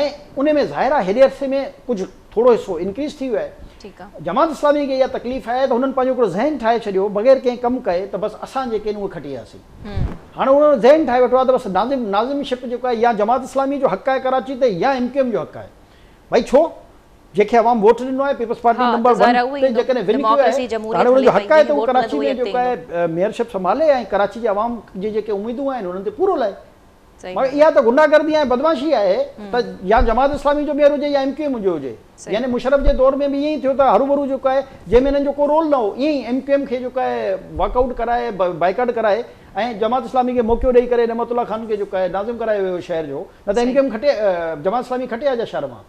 ۽ ان ۾ ظاهر آهي هيڏي عرصي ۾ ڪجهه ٿورو حصو انڪريز ٿي ويو آهي. جماعت اسلامي کي اها تڪليف آهي ته هنن پنهنجو هڪڙو ذهن ٺاهي ڇڏيو بغير ڪنهن ڪم ڪئي ته بس اسان جيڪي آهن اهي کٽي وياسين. هاڻي انهن ذهن ٺاهي ويٺو آهي ته بس ناظم ناظم شپ جيڪو آهي يا جماعت اسلامي جو حق آهي ڪراچي تي يا ايم ڪيو ايم جو حق آهي. ڀائي ڇو؟ جنهن کي عوام ووٽ ڏنو آهي پيپلز پارٽي نمبر ون تي جيڪڏهن ون ڪيو آهي ته هاڻي انهن جو حق آهي ته هو ڪراچي ۾ جيڪو آهي ميئر شپ سنڀالي ۽ ڪراچي جي عوام جي جيڪي اميدون آهن انهن تي پورو لهي. مگر اها ته غنڊا گردي ۽ بدمعاشي آهي ته يا جماعت اسلامي جو ميئر هجي يا ايم ڪيو ايم جو هجي يعني مشرف جي دور ۾ به ائين ئي ٿيو ته هروڀرو جيڪو آهي جنهن ۾ هنن جو ڪو رول نه هو ائين ئي ايم ڪيو ايم کي جيڪو آهي واڪ آئوٽ ڪرائي بائيڪاٽ ڪرائي ۽ جماعت اسلامي کي موقعو ڏئي ڪري نعمت الله خان کي جيڪو آهي ناظم ڪرايو ويو شهر جو نه ته ايم ڪيو ايم کٽي جماعت اسلامي کٽي آ جا شهر مان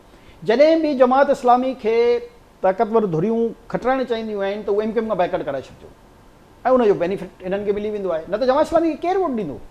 جڏهن به جماعت اسلامي کي طاقتور ڌريون کٽرائڻ چاهينديون آهن ته اهي ايم ڪيو ايم کان بائيڪاٽ ڪرائي ڇڏجو ۽ ان جو بينيفٽ هنن کي ملي ويندو آهي نه ته جماعت اسلامي کي ڪير ووٽ ڏيندو.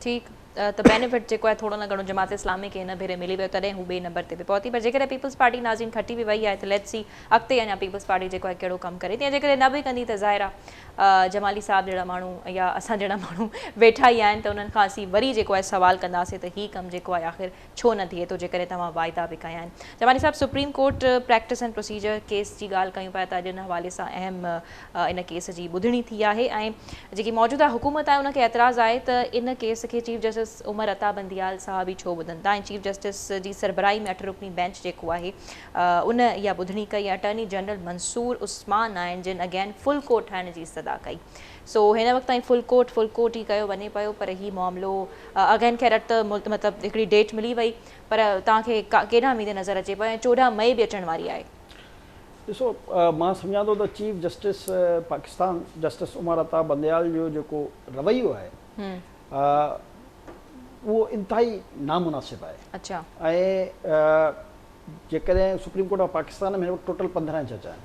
ٺيڪ ته بينيفٽ جيڪو آهي ٿورو نه گهڻو جماعت اسلامي کي هن ڀيري ملي ويو تڏهن هو ٻئي نمبر تي به پهتي پر جيڪڏهن پيپلز پارٽي ناظرين کٽي به وئي آهي ته ليٽس سي اڳتي اڃا پيپلز پارٽي جيڪو آهي ڪهڙو ڪم ڪري ٿي ۽ جيڪڏهن نه به ڪندي ته ظاهر آهي جمالي صاحب جهڙا ماڻهو يا اسان جهڙا ماڻهو ويٺا ئي آهن ته انهن کان اسين وري جيڪو آهي سوال ڪنداسين ته هي ڪم جيڪو آهي آخر ڇو نه ٿئي ٿو جيڪڏهن توهان واعدا به ڪيا آهن. جمالي صاحب supreme court practice and procedure case جي ڳالهه ڪيون پيا ته اڄ ان حوالي سان اهم ان ڪيس جي ٻڌڻي ٿي آهي ۽ جيڪي موجوده حڪومت آهي ان کي اعتراض آهي ته ان ڪيس کي چيف جسٽس عمر عطا بنديال صاحب ئي ڇو ٻڌن ٿا ۽ چيف جسٽس جي سربراهي ۾ اٺ رڪني بينچ جيڪو آهي ان اها ٻڌڻي ڪئي ۽ اٽارني جنرل منصور عثمان آهن جن اگين فل ڪورٽ ٺاهڻ جي استدعا ڪئي سو هن وقت تائين فل ڪورٽ فل ڪورٽ ئي ڪيو وڃي پيو پر هي معاملو اگين خير اڄ ته مطلب هڪڙي ڊيٽ ملي وئي پر توهان کي ڪيڏانهن ويندي نظر اچي پيو ۽ 14 مئي به اچڻ واري آهي. ڏسو مان سمجهان ٿو ته chief justice Pakistan justice Umar Ata Bandial جو جيڪو رويو آهي اهو انتهائي نامناسب آهي ۽ جيڪڏهن سپريم ڪورٽ آف پاڪستان ۾ هن وقت ٽوٽل 15 جج آهن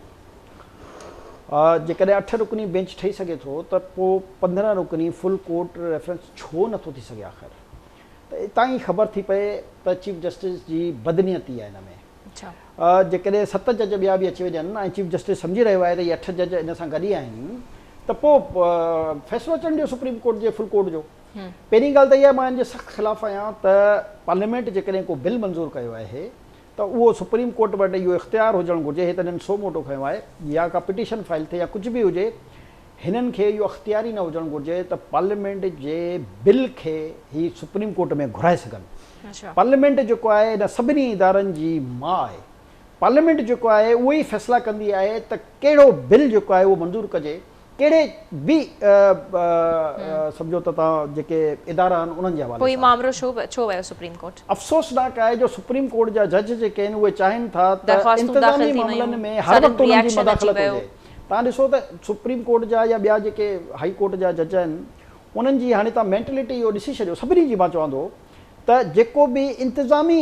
جيڪڏهن اٺ رڪني بينچ ٺهي سگهي ٿو ته پوء 15 رڪني فل ڪورٽ ريفرنس ڇو نٿو ٿي سگهي آخر ته اتان ئي خبر ٿي پئي ته چيف جسٽس جي بدنيتي آهي ان ۾ جيڪڏهن ست جج ٻيا به اچي وڃن ۽ چيف جسٽس سمجهي رهيو آهي ته اهي اٺ جج ان سان گڏ ئي آهن ته پوء فيصلو اچڻ ڏيو سپريم ڪورٽ جي فل ڪورٽ جو. پهرين ڳالهه ته اها مان ان جي سخت خلاف آهيان ته پارليامينٽ جيڪڏهن ڪو بل منظور ڪيو آهي ته اهو سپريم ڪورٽ وٽ اهو اختيار هجڻ گهرجي، هي ته هنن سو موٽو کنيو آهي يا ڪا پٽيشن فائل ٿئي يا ڪجهه به هجي هنن کي اهو اختيار ئي نه هجڻ گهرجي ته پارليامينٽ جي بل کي هي سپريم ڪورٽ ۾ گهرائي سگهن. پارليامينٽ جيڪو آهي ان سڀني ادارن جي ماء آهي. پارليامينٽ جيڪو آهي اهو ئي فيصلا ڪندي آهي ته ڪهڙو بل جيڪو آهي اهو منظور ڪجي ڪهڙي به سمجهو ته توهان جيڪي ادارا آهن انهن جي حوالي پوء هي مامرو ڇو ويو سپريم ڪورٽ؟ افسوسناڪ آهي جو سپريم ڪورٽ جا جج جيڪي آهن اهي چاهين ٿا ته انتظامي معاملن ۾ هر وقت انهن جي مداخلت هجي. توهان ڏسو ته سپريم ڪورٽ جا يا ٻيا جيڪي هائي ڪورٽ جا جج آهن انهن جي هاڻي توهان مينٽلٽي اهو ڏسي ڇڏيو سڀني جي مان چوان ٿو ته جيڪو به انتظامي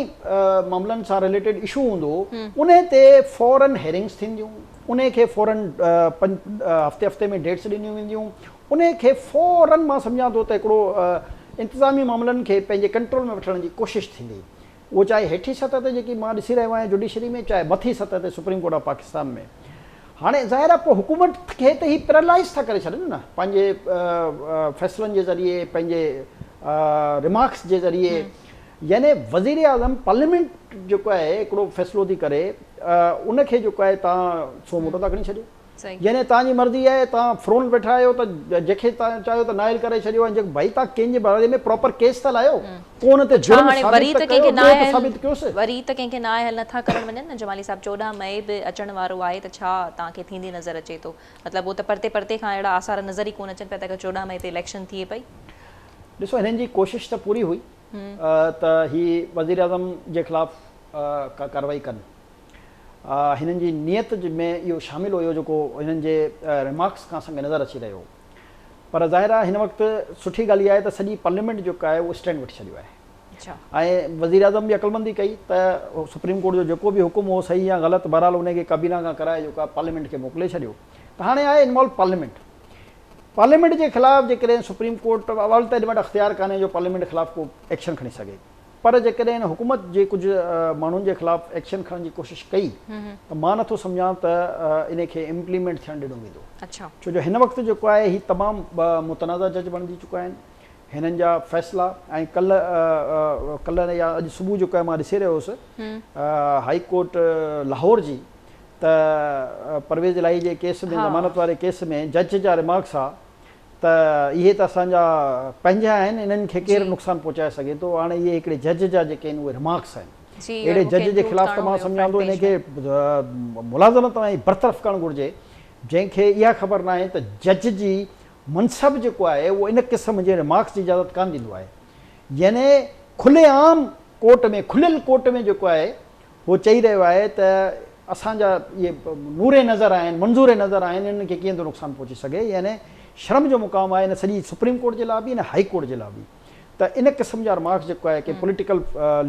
معاملن سان رليٽيڊ اشو هوندو انهي تي فورن هيرنگس ٿينديون انهي کي فورن هفتي هفتي ۾ ڊيٽس ڏنيون وينديون انهي کي فورن مان سمجهان ٿو ته هڪڙو انتظامي معاملن کي پنهنجي ڪنٽرول ۾ وٺڻ جي ڪوشش ٿيندي اهو چاهي هيٺين سطح تي جيڪي مان ڏسي رهيو آهيان جوڊيشري ۾ چاهي مٿي سطح تي سپريم ڪورٽ آف پاڪستان ۾ هاڻي ظاهر آهي پوء حڪومت کي ته هي پيرالائز ٿا ڪري ڇڏن نه پنهنجي فيصلن جي ذريعي پنهنجي ريمارڪس جي ذريعي يعني وزير اعظم پارليامينٽ جيڪو آهي هڪڙو فيصلو ٿي ڪري ان کي جيڪو آهي توهان سو موٽو ٿا کڻي ڇڏيو يعني توهان جي مرضي آهي توهان فرونٽ ويٺا آهيو ته جنهن کي توهان چاهيو ته نااهل ڪري ڇڏيو ۽ جيڪو ڀائي توهان ڪنهن جي باري ۾ پراپر ڪيس ته لايو ڪو ان تي جرم ثابت ته ڪيو ٻيو ته ثابت ڪيوس. وري ته ڪنهن کي نااهل نه ٿا ڪرڻ وڃن نه جمالي صاحب 14 مئي به اچڻ وارو آهي ته ڇا توهان کي ٿيندي نظر اچي ٿو مطلب اهو ته پرتي پرتي کان اهڙا آثار نظر ئي ڪونه اچن پيا ته 14 مئي تي اليڪشن ٿئي پئي. ڏسو هنن جي ڪوشش ته پوري هئي. ته هي وزيراعظم جي خلاف ڪا ڪارروائي ڪن. هنن جي نيت ۾ اهو شامل هيو جيڪو هنن جي ريمارڪس کان اسان کي نظر اچي رهيو هو. پر ظاهر آهي هن وقت سٺي ڳالهه اها آهي ته سڄي پارليامينٽ جيڪا آهي اهو اسٽينڊ وٺي ڇڏيو آهي ۽ وزيراعظم به عقلمندي ڪئي ته سپريم ڪورٽ جو جيڪو به حڪم هو صحيح يا غلط بهرحال ان کي ڪابينا کان ڪرائي جيڪو آهي پارليامينٽ کي موڪلي ڇڏيو ته هاڻي آهي انوالو پارليامينٽ. پارليامينٽ جي خلاف جيڪڏهن سپريم ڪورٽ اول ته ان وٽ اختيار ڪانهي جو پارليامينٽ خلاف ڪو ايڪشن کڻي سگهي پر جيڪڏهن هن حڪومت جي ڪجهه ماڻهن جي خلاف ايڪشن کڻڻ جي ڪوشش ڪئي ته مان نٿو سمجهان ته ان کي امپليمينٽ ٿيڻ ڏنو ويندو ڇو جو هن وقت جيڪو آهي هي تمام متنازع جج بڻجي چڪا آهن هنن جا فيصلا ۽ ڪلهه ڪلهه يا اڄ صبح جيڪو آهي مان ڏسي رهيو هوس هائي ڪورٽ لاهور جي ته پرويز الاهي جي ڪيس ۾ ضمانت واري ڪيس ۾ جج جا ريمارڪس ها ته اهي ته اسان جا پنهنجا آهن انهن کي ڪير نقصان پهچائي سگهي ٿو هاڻي اهي هڪڙي جج جا جيڪي آهن اهي ريمارڪس آهن اهڙي جج جي خلاف ته مان سمجهان ٿو انهي کي ملازمت مان ئي برطرف ڪرڻ گهرجي جنهن کي اها خبر ناهي ته جج جي منصب جيڪو آهي اهو ان قسم جي ريمارڪس جي اجازت ڪانه ڏيندو آهي يعني کلي عام ڪورٽ ۾ کليل ڪورٽ ۾ جيڪو آهي هو چئي رهيو آهي ته اسان جا اهي نور نظر آهن، منظور نظر آهن، انهن کي ڪيئن ٿو نقصان پهچي سگهي، يعني شرم جو مقام آهي ان سڄي سپريم ڪورٽ جي لاء به ۽ هائي ڪورٽ جي لاء به ته ان قسم جا رمارڪس جيڪو آهي ڪنهن پوليٽيڪل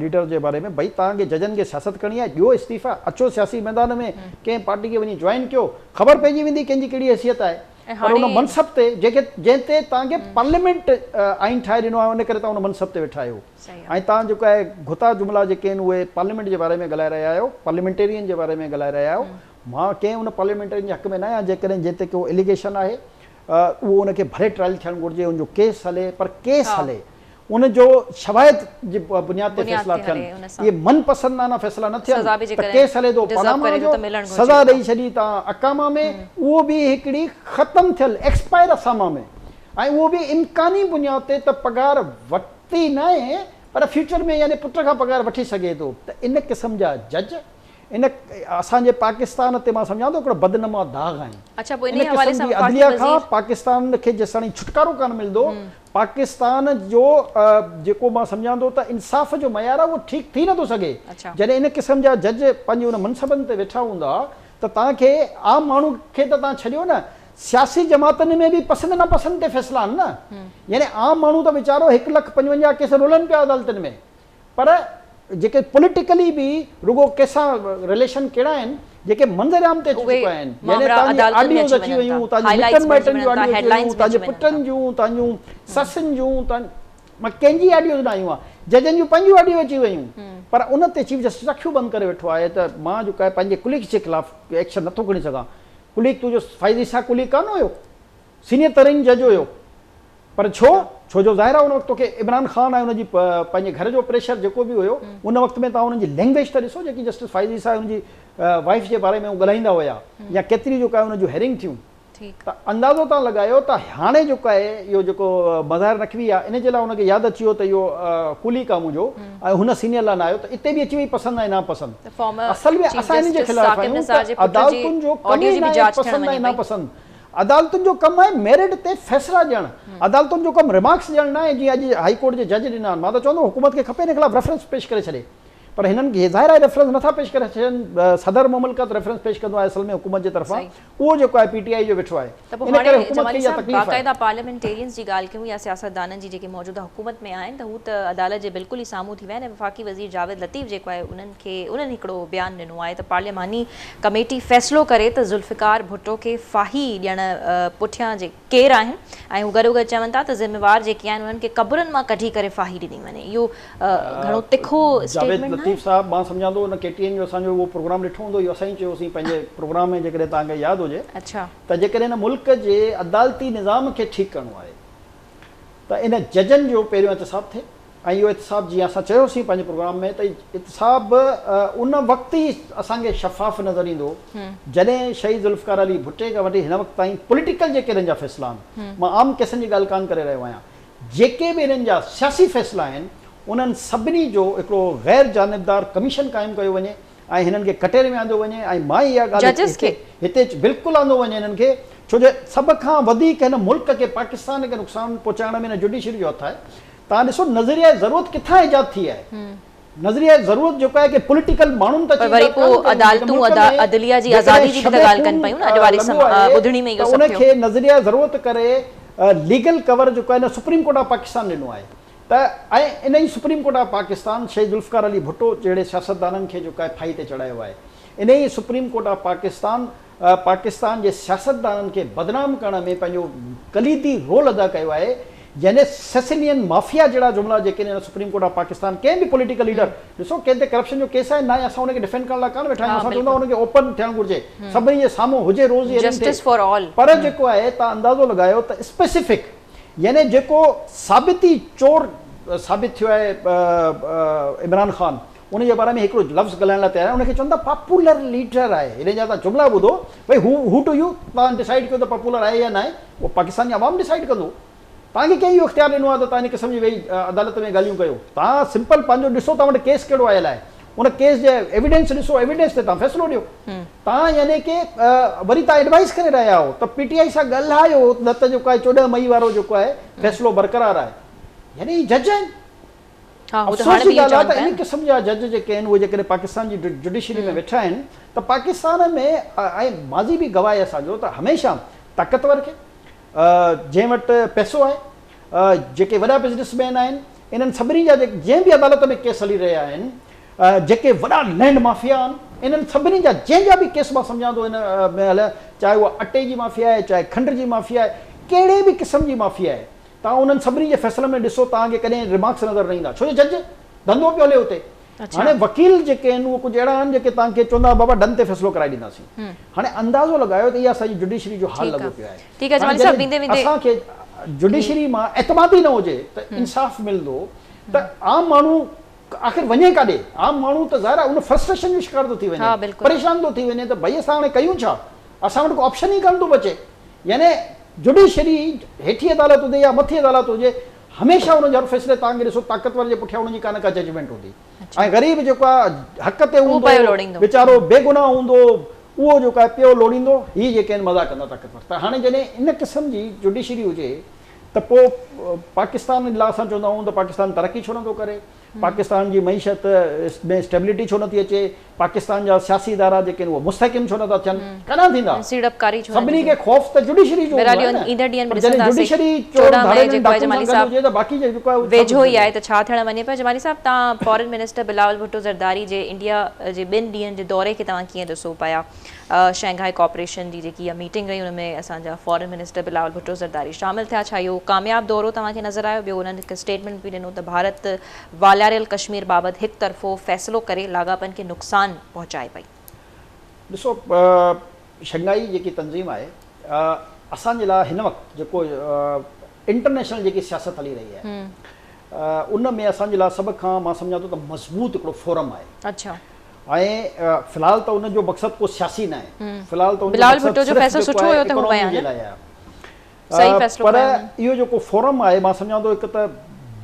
ليڊر جي باري ۾ ڀئي توهان کي ججن کي سياست ڪرڻي آهي ڏيو استعيفا اچو سياسي ميدان ۾ ڪنهن پارٽي کي وڃي جوائن ڪيو خبر پئجي ويندي ڪنهن جي ڪهڙي حيثيت آهي پر ان منصب تي جيڪي جنهن تي توهان کي پارليامينٽ آئين ٺاهي ڏنو آهي ان ڪري توهان ان منصب تي ويٺا آهيو. ۽ توهان جيڪو آهي گهتا جملا جيڪي آهن اهي پارليامينٽ جي باري ۾ ڳالهائي رهيا آهيو، پارليامينٽيرين جي باري ۾ ڳالهائي رهيا آهيو، مان ڪنهن ان پارليامينٽيرين جي حق ۾ نه آهيان جيڪڏهن جنهن تي ڪو اليگيشن آهي اهو ان کي ڀلي ٽرائل ٿيڻ گهرجي ان جو ڪيس هلي پر ڪيس هلي ان جو شواهد جي بنياد تي فيصلا ٿين اهي من پسندانه فيصلا نه ٿين ته ڪيس هلي ٿو پاناما جو سزا ڏئي ڇڏي توهان اقاما ۾ اهو به هڪڙي ختم ٿيل ايڪسپائر اساما ۾ ۽ اهو به امڪاني بنياد تي ته پگهار ورتي ناهي پر فيوچر ۾ يعني پٽ کان پگهار وٺي سگهي ٿو ته ان قسم جا جج ان اسان جي پاڪستان تي مان سمجهان ٿو هڪڙو بدنما داغ آهن. اڇا پوء ان انهي حوالي قسم سان جي وفاقي عدليه کان وزير. پاڪستان کي جيستاڻي ڇوٽڪارو ڪانه ملندو پاڪستان جو جيڪو مان سمجهان ٿو ته انصاف جو معيار آهي اهو ٺيڪ ٿي نٿو سگهي جڏهن ان قسم جا جج پنهنجي ان منصبن تي ويٺا هوندا ته توهان کي عام ماڻهو کي ته توهان ڇڏيو نه سياسي جماعتن ۾ به پسند ناپسند تي فيصلا آهن نه يعني عام ماڻهو ته ويچارو هڪ لک پنجونجاهه ڪيس رولن پيا عدالتن ۾ پر جيڪي پوليٽيڪلي به رڳو ڪنهن سان رليشن ڪهڙا آهن جيڪي منظر عام تي اچي اهي چڪا آهن يعني مامرا توهان جي عدالتن ۾ آڊيوز اچي اچي وڃن ويون ٿا توهان جي هائي مٽن لائيٽس بڻجي مائٽن وڃن جون ٿا آڊيو هيڊ اچي ويون لائنس توهان بڻجي جي وڃن پٽن ٿا. جون توهان جون سسن جون توهان مان ڪنهن جي آڊيوز نه آيون آهن ججن جون پنهنجون آڊيو اچي ويون پر ان تي چيف جسٽس اکيون بند ڪري ويٺو آهي ته مان جيڪو آهي پنهنجي ڪليگس جي خلاف ايڪشن نٿو کڻي سگهان ڪليگ تنهنجو فائز عيسيٰ ڪليگ ڪانه هيو سينيئر ترين جج هيو پر ڇو؟ ڇو جو ظاهر آهي ان وقت توکي عمران خان ۽ ان جي پنهنجي گهر جو پريشر جيڪو به هيو ان وقت ۾ توهان انهن جي لينگويج ته ڏسو جيڪي جسٽس فائز عيسيٰ ۽ ان جي وائيف جي باري ۾ هو ڳالهائيندا هيا يا ڪيتري جيڪا آهي ان جون هيئرنگ ٿيون ته اندازو توهان لڳايو ته هاڻي جيڪو آهي اهو جيڪو مظاهر نقوي آهي ان جي لاء ان کي ياد اچي ويو ته اهو ڪليگ آهي منهنجو ۽ هن سينيئر لاء نه آيو ته اتي به اچي وئي پسند ۽ ناپسند اصل ۾ اسان ان جي خلاف آهيون ته عدالتن جو ڪم ئي ناهي پسند ۽ ناپسند عدالتن جو ڪم آهي ميرٽ تي فيصلا ڏيڻ، عدالتن جو ڪم ريمارڪس ڏيڻ ناهي جيئن اڄ هائي ڪورٽ جي جج ڏنا آهن، مان ته چوندو حڪومت کي کپي ان خلاف ريفرنس پيش ڪري ڇڏي پر هنن کي ظاهر آهي ريفرنس نٿا پيش ڪري ڇڏين، صدر مملڪت ريفرنس پيش ڪندو آهي اصل ۾ حڪومت جي طرفان اهو جيڪو آهي پي ٽي آء جو ويٺو آهي ته پوء ان ڪري هاڻي حڪومت جمالي کي اها صاحب تڪليف آهي. باقاعده پارليامينٽيرينز جي ڳالهه ڪيون يا سياستدانن جي جيڪي موجوده حڪومت ۾ آهن ته هو ته عدالت جي بلڪل ئي سامهون ٿي ويا آهن ۽ وفاقي وزير جاويد لطيف جيڪو آهي انهن کي انهن هڪڙو بيان ڏنو آهي ته پارلياماني ڪميٽي فيصلو ڪري ته ذوالفقار ڀٽو کي ڦاهي ڏيڻ پٺيان جي ڪير آهن ۽ هو گڏوگڏ چون ٿا ته ذميوار جيڪي آهن انهن کي قبرن مان ڪڍي ڪري ڦاهي ڏني وڃي اهو گهڻو تکو جاويد اسٽيٽمينٽ ناهي؟ لطيف صاحب مان سمجهان ٿو ان ڪي ٽي اين جو اسان جو اهو پروگرام ڏٺو هوندو اهو اسان ئي چيوسين پنهنجي پروگرام ۾ جيڪڏهن توهان کي ياد هجي ته جيڪڏهن هن ملڪ جي عدالتي نظام کي ٺيڪ ڪرڻو آهي ته ان ججن جو پهريون احتساب ٿئي ۽ اهو احتساب جيئن اسان چيوسين پنهنجي پروگرام ۾ ته احتساب ان وقت ئي اسان کي شفاف نظر ايندو جڏهن شهيد ذوالفقار علي ڀٽي کان وٺي هن وقت تائين پوليٽيڪل جيڪي انهن جا فيصلا آهن مان عام ڪيسن جي ڳالهه ڪانه ڪري رهيو آهيان جيڪي به انهن جا سياسي فيصلا آهن انهن سڀني جو هڪڙو غير جانبدار ڪميشن قائم ڪيو وڃي ۽ هنن کي ڪٽهري ۾ آندو وڃي ۽ مان اها ڳالهه ججز کي. هتي بلڪل آندو وڃي هنن کي ڇو جو سڀ کان وڌيڪ هن ملڪ کي پاڪستان کي نقصان پهچائڻ ۾ هن جڊيشري جو هٿ آهي توهان ڏسو نظريه ضرورت ڪٿان ايجاد ٿي آهي؟ نظريه ضرورت جيڪو آهي ڪي پوليٽيڪل ماڻهن ته پر وري پوء عدالتون عدليه جي آزادي جي به ته ڳالهه ڪن پيون نه اڄ واري ٻڌڻي ۾ اهو سڀ ٿيو. ان کي نظريه ضرورت ڪري ليگل ڪور جيڪو آهي نه سپريم ڪورٽ آف پاڪستان ڏنو آهي ته ۽ ان ئي سپريم ڪورٽ آف پاڪستان شهيد ذوالفقار علي ڀٽو جهڙي سياستدانن کي جيڪو آهي ڦاهي تي چڙهايو آهي. انهيء supreme court of Pakistan Pakistan جي سياستدانن کي بدنام ڪرڻ ۾ پنهنجو ڪليدي رول ادا ڪيو آهي يعني سيسيلين مافيا جهڙا جملا جيڪي ان سپريم ڪورٽ آف پاڪستان ڪنهن به پوليٽيڪل ليڊر ڏسو ڪنهن تي ڪرپشن جو ڪيس آهي ناهي اسان ان کي ڊفينڊ ڪرڻ لاء ڪانه ويٺا آهيون اسان چون ٿا ان کي اوپن ٿيڻ گهرجي سڀني جي سامهون هجي روز هيئرنگ ٿئي پر جيڪو آهي توهان اندازو لڳايو ته اسپيسفڪ يعني جيڪو ثابتي چور ثابت ٿيو آهي عمران خان ان جي باري ۾ هڪڙو لفظ ڳالهائڻ لاء تيار آهي ان کي چون ٿا پاپولر ليڊر آهي هن جا توهان جملا ٻڌو ڀئي هو هو ٽو يو توهان ڊسائيڊ ڪيو ته پاپولر آهي يا ناهي اهو پاڪستان جي عوام ڊسائيڊ ڪندو توهان کي ڪنهن اهو اختيار ڏنو آهي ته توهان ان قسم جي ويهي عدالت ۾ ڳالهيون ڪيو توهان سمپل پنهنجو ڏسو توهان وٽ ڪيس ڪهڙو آيل آهي ان ڪيس جي ايويڊنس ڏسو ايويڊنس تي توهان فيصلو ڏيو توهان يعني ڪي وري توهان ايڊوائيس ڪري رهيا آهيو ته پي ٽي آء سان ڳالهايو نه ته جيڪو آهي 14 مئي وارو جيڪو آهي فيصلو برقرار آهي يعني هي جج آهن افسوس جي ڳالهه آهي ته ان قسم جا جج جيڪي آهن اهي جيڪڏهن پاڪستان جي جڊيشري ۾ ويٺا آهن ته پاڪستان ۾ ۽ ماضي به گواهه آهي اسان جو ته هميشه طاقتور کي جنهن وٽ پئسو آهي جيڪي وڏا بزنس مين آهن انهن سڀني جا جنهن به عدالت ۾ ڪيس هلي رهيا آهن جيڪي وڏا لينڊ مافيا آهن انهن سڀني جا جنهن جا به ڪيس مان سمجهان ٿو ان ۾ هليا چاهي اها اٽي جي مافيا آهي چاهي کنڊ جي مافيا آهي ڪهڙي به قسم جي مافيا آهي توهان انهن سڀني جي فيصلن ۾ ڏسو توهان کي ڪڏهن ريمارڪس نظر نه ايندا ڇو جو جج ڌنڌو پيو هلي اتي هاڻي وڪيل جيڪي آهن اهي ڪجهه اهڙا آهن جيڪي توهان کي چوندا بابا ڊن تي فيصلو ڪرائي ڏينداسين هاڻي اندازو لڳايو ته اها اسان جي جڊيشري جو حال لڳو پيو آهي هاڻي جڏهن اسان کي جڊيشري مان اعتماد ئي نه هجي ته انصاف ملندو ته عام ماڻهو آخر وڃي ڪاڏي عام ماڻهو ته ظاهر آهي ان فرسٽريشن جو شڪار ٿو ٿي وڃي پريشان ٿو ٿي وڃي ته ڀئي اسان هاڻي ڪيون ڇا اسان وٽ ڪو آپشن ئي ڪانه ٿو بچي يعني جڊيشري هيٺين عدالت هجي يا مٿين عدالت هجي هميشه انهن جي هر فيصلي توهان کي ڏسو طاقتور جي پٺيان انهن جي ڪا نه ڪا ججمينٽ هوندي ۽ غريب جيڪو آهي حق تي هوندو ويچارو بيگناهه هوندو اهو جيڪو آهي پيو لوڙيندو هي جيڪي آهن مزا ڪندا طاقتور ته هاڻي جڏهن ان قسم جي جڊيشري هجي ته پوء پاڪستان لاء اسان چوندا آهيون ته پاڪستان ترقي ڇو نٿو ڪري پاڪستان جي معيشت ۾ اسٽيبلٽي ڇو نٿي اچي، پاڪستان جا سياسي ادارا جيڪي آهن اهي مستحڪم ڇو نٿا ٿين، ڪڏهن ٿيندا؟ سڀني کي خوف ته جڊيشري جو هوندو آهي نه، پر جڏهن جڊيشري چور ڌاڙيلن ڊاڪن سان گڏ هجي ته باقي جيڪو آهي اهو ڇا ٿو ٿي سگهي؟ ڇا ٿيڻ وڃي پيو جمالي صاحب توهان فارن منسٽر بلاول ڀٽو زرداري جي انڊيا جي ٻن ڏينهن جي دوري کي توهان ڪيئن ڏسو پيا؟ شنگهائي ڪوآپريشن جي جيڪي اها ميٽنگ رهي ان ۾ اسان جا فارن منسٽر بلاول ڀٽو زرداري شامل ٿيا ڇا اهو ڪامياب دورو توهان کي نظر آيو ٻيو انهن هڪ اسٽيٽمينٽ به ڏنو ته ڀارت والاريل ڪشمير بابت هڪ طرفو فيصلو ڪري لاڳاپن کي نقصان پهچائي پئي. ڏسو شنگهائي جيڪي تنظيم آهي اسان جي لاء هن وقت جيڪو انٽرنيشنل جيڪي سياست هلي رهي آهي ان ۾ اسان جي لاء سڀ کان مان سمجهان ٿو ته مضبوط هڪڙو فورم آهي. اڇا. ۽ في الحال ته ان جو مقصد ڪو سياسي نه آهي في الحال ته ان جو مقصد صرف جيڪو آهي اڪانومي جي لاء آهي پر اهو جيڪو فورم آهي مان سمجهان ٿو هڪ ته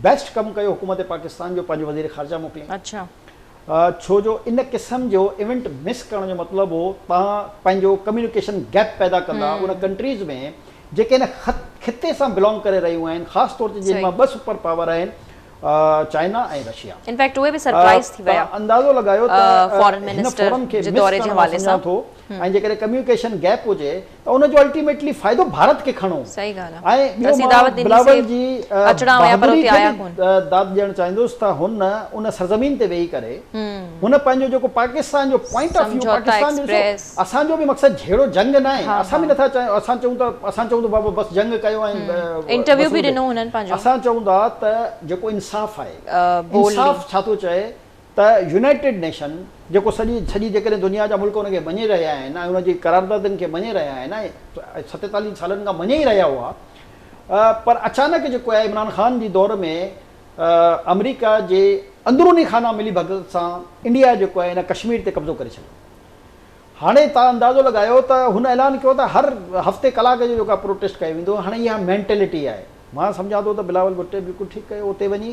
بيسٽ ڪم ڪيو حڪومت پاڪستان جو پنهنجو وزير خارجه موڪليائين ڇو جو ان قسم جو ايونٽ مس ڪرڻ جو مطلب هو توهان پنهنجو ڪميونيڪيشن گيپ پيدا ڪندا ان ڪنٽريز ۾ جيڪي ان خطي سان بلانگ ڪري رهيون آهن خاص طور تي جن مان ٻه سپر پاور آهن چائنا ۽ رشيا. ان فيڪٽ اهي به سرپرائز ٿي ويا توهان اندازو لڳايو ته هن فورم کي مس ڪرڻ مان سمجهان ٿو ۽ جيڪڏهن ڪميونيڪيشن گيپ هجي ته ان جو الٽيميٽلي فائدو ڀارت کي کڻڻو ۽ ٻيو مان بلاول جي بهادري کي به داد ڏيڻ چاهيندس ته هن ان سرزمين تي ويهي ڪري هن پنهنجو جيڪو پاڪستان جو پوائنٽ آف ويو پاڪستان جو ڏسو اسان جو به مقصد جهيڙو جنگ ناهي اسان به نٿا چاهيون اسان چئون ته اسان چئون ته بابا بس جنگ ڪيو ۽ انٽرويو به ڏنو هنن پنهنجو اسان چئون ٿا ته جيڪو انصاف آهي انصاف ڇا ٿو چئي ته يونائيٽيڊ نيشن جيڪو سڄي سڄي جيڪڏهن دنيا جا ملڪ ان کي مڃي رهيا آهن ۽ ان جي قراردادن کي مڃي رهيا آهن ۽ 47 سالن کان مڃي ئي رهيا هئا پر اچانڪ جيڪو آهي عمران خان جي دور ۾ آمريڪا جي اندروني خانه ملي ڀڳت سان انڊيا جيڪو آهي ان ڪشمير تي قبضو ڪري ڇڏيو. هاڻي توهان اندازو لڳايو ته هن اعلان ڪيو ته هر هفتي ڪلاڪ جو جيڪو آهي پروٽيسٽ ڪيو ويندو هاڻي اها مينٽلٽي آهي مان سمجهان ٿو ته بلاول ڀٽي بلڪل ٺيڪ ڪيو اتي وڃي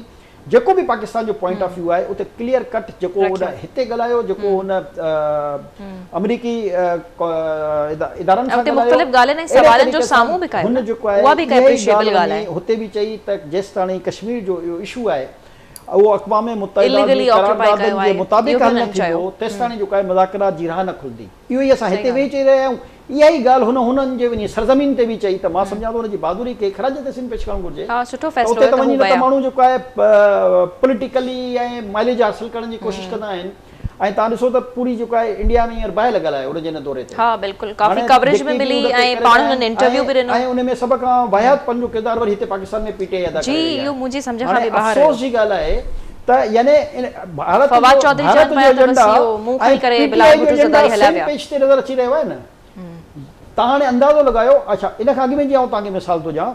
جيڪو به پاڪستان جو پوائنٽ آف ويو آهي اتي ڪليئر ڪٽ جيڪو هن هتي ڳالهايو جيڪو هن آمريڪي ادارن سان ڳالهايو اهڙي طريقي سان هن جيڪو آهي اها ئي ڳالهه وڃي هتي به چئي ته جيستاڻي ڪشمير جو اهو اشو آهي اهو اقوام متحده جي قراردادن جي مطابق حل نه ٿيندو تيستاڻي جيڪو آهي مذاڪرات جي راهه نه کلندي. اهو ئي اسان هتي ويهي چئي رهيا آهيون. اها ئي ڳالهه هن هنن جي وڃي سرزمين تي به چئي ته مان سمجهان ٿو ان جي بهادري کي خراج تحسين پيش ڪرڻ گهرجي ته اتي ته وڃي نه ته ماڻهو جيڪو آهي پوليٽيڪلي ۽ مائليج حاصل ڪرڻ جي ڪوشش ڪندا آهن ۽ توهان ڏسو ته پوري جيڪو آهي انڊيا ۾ هينئر باهه لڳل آهي ان جي ان دوري تي. ها بلڪل ڪافي ڪوريج به ملي ۽ پاڻ هنن انٽرويو به ڏنو. ۽ ان ۾ سڀ کان واهيات پنهنجو ڪردار وري هتي پاڪستان ۾ پي ٽي آء ادا ڪري رهي آهي. هاڻي افسوس جي ڳالهه آهي ته يعني ڀارت فواد چوڌري ڀارت چون جو پيا ته بس ايجنڊا اهو منهن ۽ کڻي ڪري پي ٽي بلاول آء جو ڀٽو ايجنڊا زرداري هليا سيم ويا. پيج تي نظر اچي رهيو آهي نه. توهان هاڻي اندازو لڳايو اڇا ان کان اڳ ۾ جي آئون توهان کي مثال ٿو ڏيان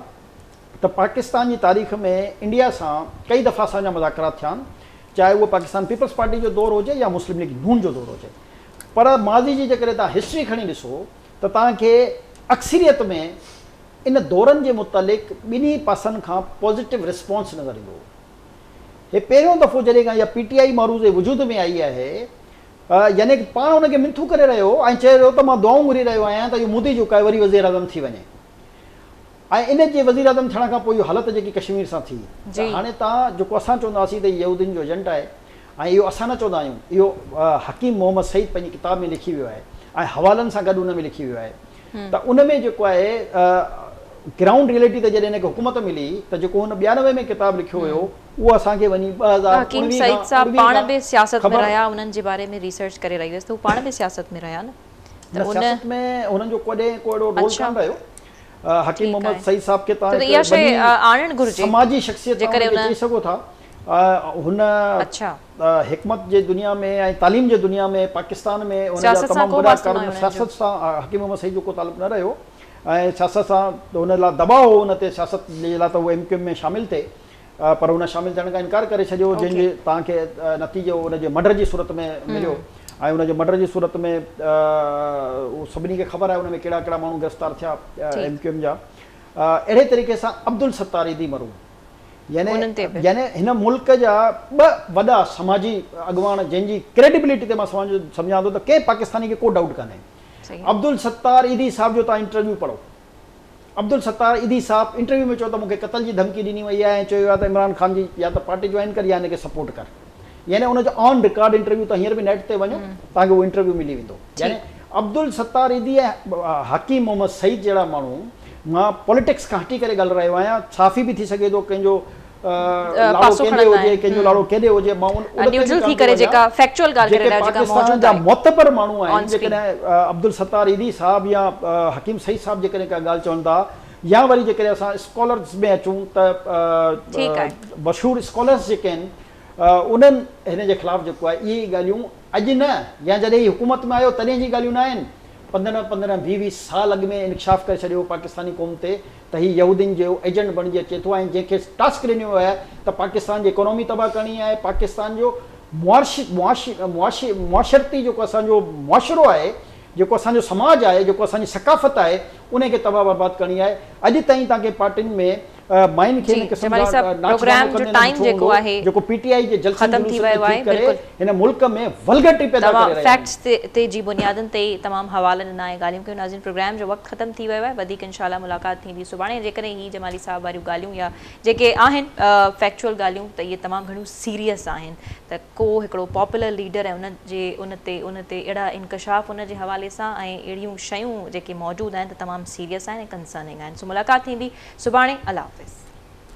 ته پاڪستان جي تاريخ ۾ انڊيا سان ڪئي دفعا اسان جا مذاڪرات ٿيا آهن چاهي اهو پاڪستان پيپلز پارٽي جو دور هجي يا مسلم ليگ نون جو دور هجي پر ماضي جي جيڪڏهن توهان هسٽري کڻي ڏسو ته توهان کي اڪثريت ۾ ان دورن جي متعلق ٻنهي پاسن کان پازيٽو رسپانس نظر ايندو هو. هي پهريون دفعو جڏهن کان اها پي ٽي آء معروض وجود ۾ آئي آهي يعني ڪه پاڻ ان کي منٿون ڪري رهيو هو ۽ چئي رهيو ته مان دعائون گهري رهيو آهيان ته اهو مودي جيڪو آهي وري وزيراعظم ٿي وڃي ۽ ان جي وزيراعظم ٿيڻ کان پوء اهو حالت جيڪي ڪشمير سان ٿي ته هاڻي توهان جيڪو اسان چوندا هئاسين ته هي يهودين جو ايجنٽ آهي ۽ اهو اسان نه چوندا آهيون اهو حڪيم محمد سعيد پنهنجي ڪتاب ۾ لکي ويو آهي ۽ حوالن سان گڏ ان ۾ لکي ويو آهي ته ان ۾ جيڪو آهي گرائونڊ ريئلٽي ته جڏهن هن کي حڪومت ملي ته جيڪو هن 92 ۾ ڪتاب لکيو هيو اهو اسان کي وڃي 2019 حڪيم سعيد صاحب پاڻ به سياست ۾ رهيا انهن جي باري ۾ ريسرچ ڪري رهي هيس ته هو پاڻ به سياست ۾ رهيا نه ته ان سياست ۾ هنن جو ڪڏهن ڪو اهڙو رول ڪانه رهيو حڪيم محمد سعيد صاحب کي توهان اها شيء آڻڻ گهرجي سماجي شخصيت توهان چئي سگهو ٿا هن حڪمت جي دنيا ۾ ۽ تعليم جي دنيا ۾ پاڪستان ۾ هن جا تمام وڏا ڪارناما سياست سان حڪيم محمد سعيد جو ڪو تعلق نه رهيو ۽ سياست سان هن لاء دٻاء هو ان تي سياست جي لاء ته هو ايم ڪيو ايم ۾ شامل ٿئي پر هن شامل ٿيڻ کان انڪار ڪري ڇڏيو جنهن جي توهان کي نتيجو ان جي مڊر جي صورت ۾ مليو ۽ ان جي مڊر جي صورت ۾ اهو سڀني کي خبر آهي ان ۾ ڪهڙا ڪهڙا ماڻهو گرفتار ٿيا ايم ڪيو ايم جا اهڙي طريقي سان عبدالستار ايڌي مرحوم يعني يعني هن ملڪ جا ٻه وڏا سماجي اڳواڻ جنهن جي ڪريڊيبلٽي تي مان سمجهان ٿو ته ڪنهن پاڪستاني کي ڪو ڊائوٽ ڪانهي عبدالستار ايڌي صاحب جو توهان انٽرويو پڙهو عبدالستار ايڌي صاحب انٽرويو ۾ چيو ته مون کي قتل جي ڌمڪي ڏني وئي آهي ۽ چيو ويو آهي ته عمران خان جي يا ته پارٽي جوائن ڪر يا هن کي سپورٽ ڪر يعني ان جو آن رڪارڊ انٽرويو توهان هينئر به نيٽ تي وڃو توهان کي اهو انٽرويو ملي ويندو يعني عبدالستار ايڌي ۽ حڪيم محمد سعيد جهڙا ماڻهو مان پوليٽڪس کان هٽي ڪري ڳالهائي رهيو آهيان، صحافي به ٿي سگهي ٿو ڪنهن جو لاڙو پاسو ڪنهن ڏي کڻندا هجي آهن ڪنهن جو لاڙو ڪيڏي هجي مان ان تي به نيوٽرل ڪانه ٿي ٿو ڪري وڃان جيڪا فيڪچوئل ڳالهه ڪري جيڪي رهيا جيڪا پاڪستان موجود جا آهي معتبر ماڻهو آهن آن اسڪرين. جيڪڏهن عبدالستار ايڌي صاحب يا حڪيم سعيد صاحب جيڪڏهن ڪا ڳالهه چون ٿا يا وري جيڪڏهن اسان اسڪالرز ۾ اچون ته ٺيڪ آهي. مشهور اسڪالرز جيڪي آهن انهن هن جي خلاف جيڪو آهي اهي ئي ڳالهيون اڄ نه يا جڏهن هي حڪومت ۾ آيو تڏهن جي ڳالهيون نه آهن پندرهن پندرهن ويهه ويهه سال اڳ ۾ انڪشاف ڪري ڇڏيو هو پاڪستاني قوم تي ته هي يهودين جو ايجنٽ بڻجي اچي ٿو ۽ جنهن کي ٽاسڪ ڏنو ويو آهي ته پاڪستان جي اڪانومي تباهه ڪرڻي آهي پاڪستان جو معاشرتي جيڪو اسان جو معاشرو آهي جيڪو اسان جو سماج آهي جيڪو اسان جي ثقافت آهي انهي کي تباهه برباد ڪرڻي آهي اڄ تائين توهان کي پارٽين ۾ ماين کي جي ان قسم جمالي جا صاحب ناچ پروگرام گانو جو ڪندي نه ٽائيم ڏٺو جيڪو هوندو آهي جيڪو پي ٽي آء جي جلسن ختم ٿي جلوسن ۾ ويو ٿي آهي ڪري بلڪل هن ملڪ ۾ ولگٽي پيدا توهان ڪري رهيا آهن. فيڪٽس تي جي بنيادن تي تمام حوالا ڏنا ۽ ڳالهيون ڪيون ناظرين پروگرام جو وقت ختم ٿي ويو آهي وڌيڪ انشاء الله ملاقات ٿيندي سڀاڻي جيڪڏهن هي جمالي صاحب واريون ڳالهيون يا جيڪي آهن فيڪچوئل ڳالهيون ته اهي تمام گهڻيون سيريس آهن ته ڪو هڪڙو پاپولر ليڊر ۽ ان جي ان تي ان تي اهڙا انڪشاف ان جي حوالي سان ۽ اهڙيون شيون جيڪي موجود آهن ته تمام سيريس آهن ۽ ڪنسرننگ آهن سو ملاقات ٿيندي سڀاڻي الله حافظ.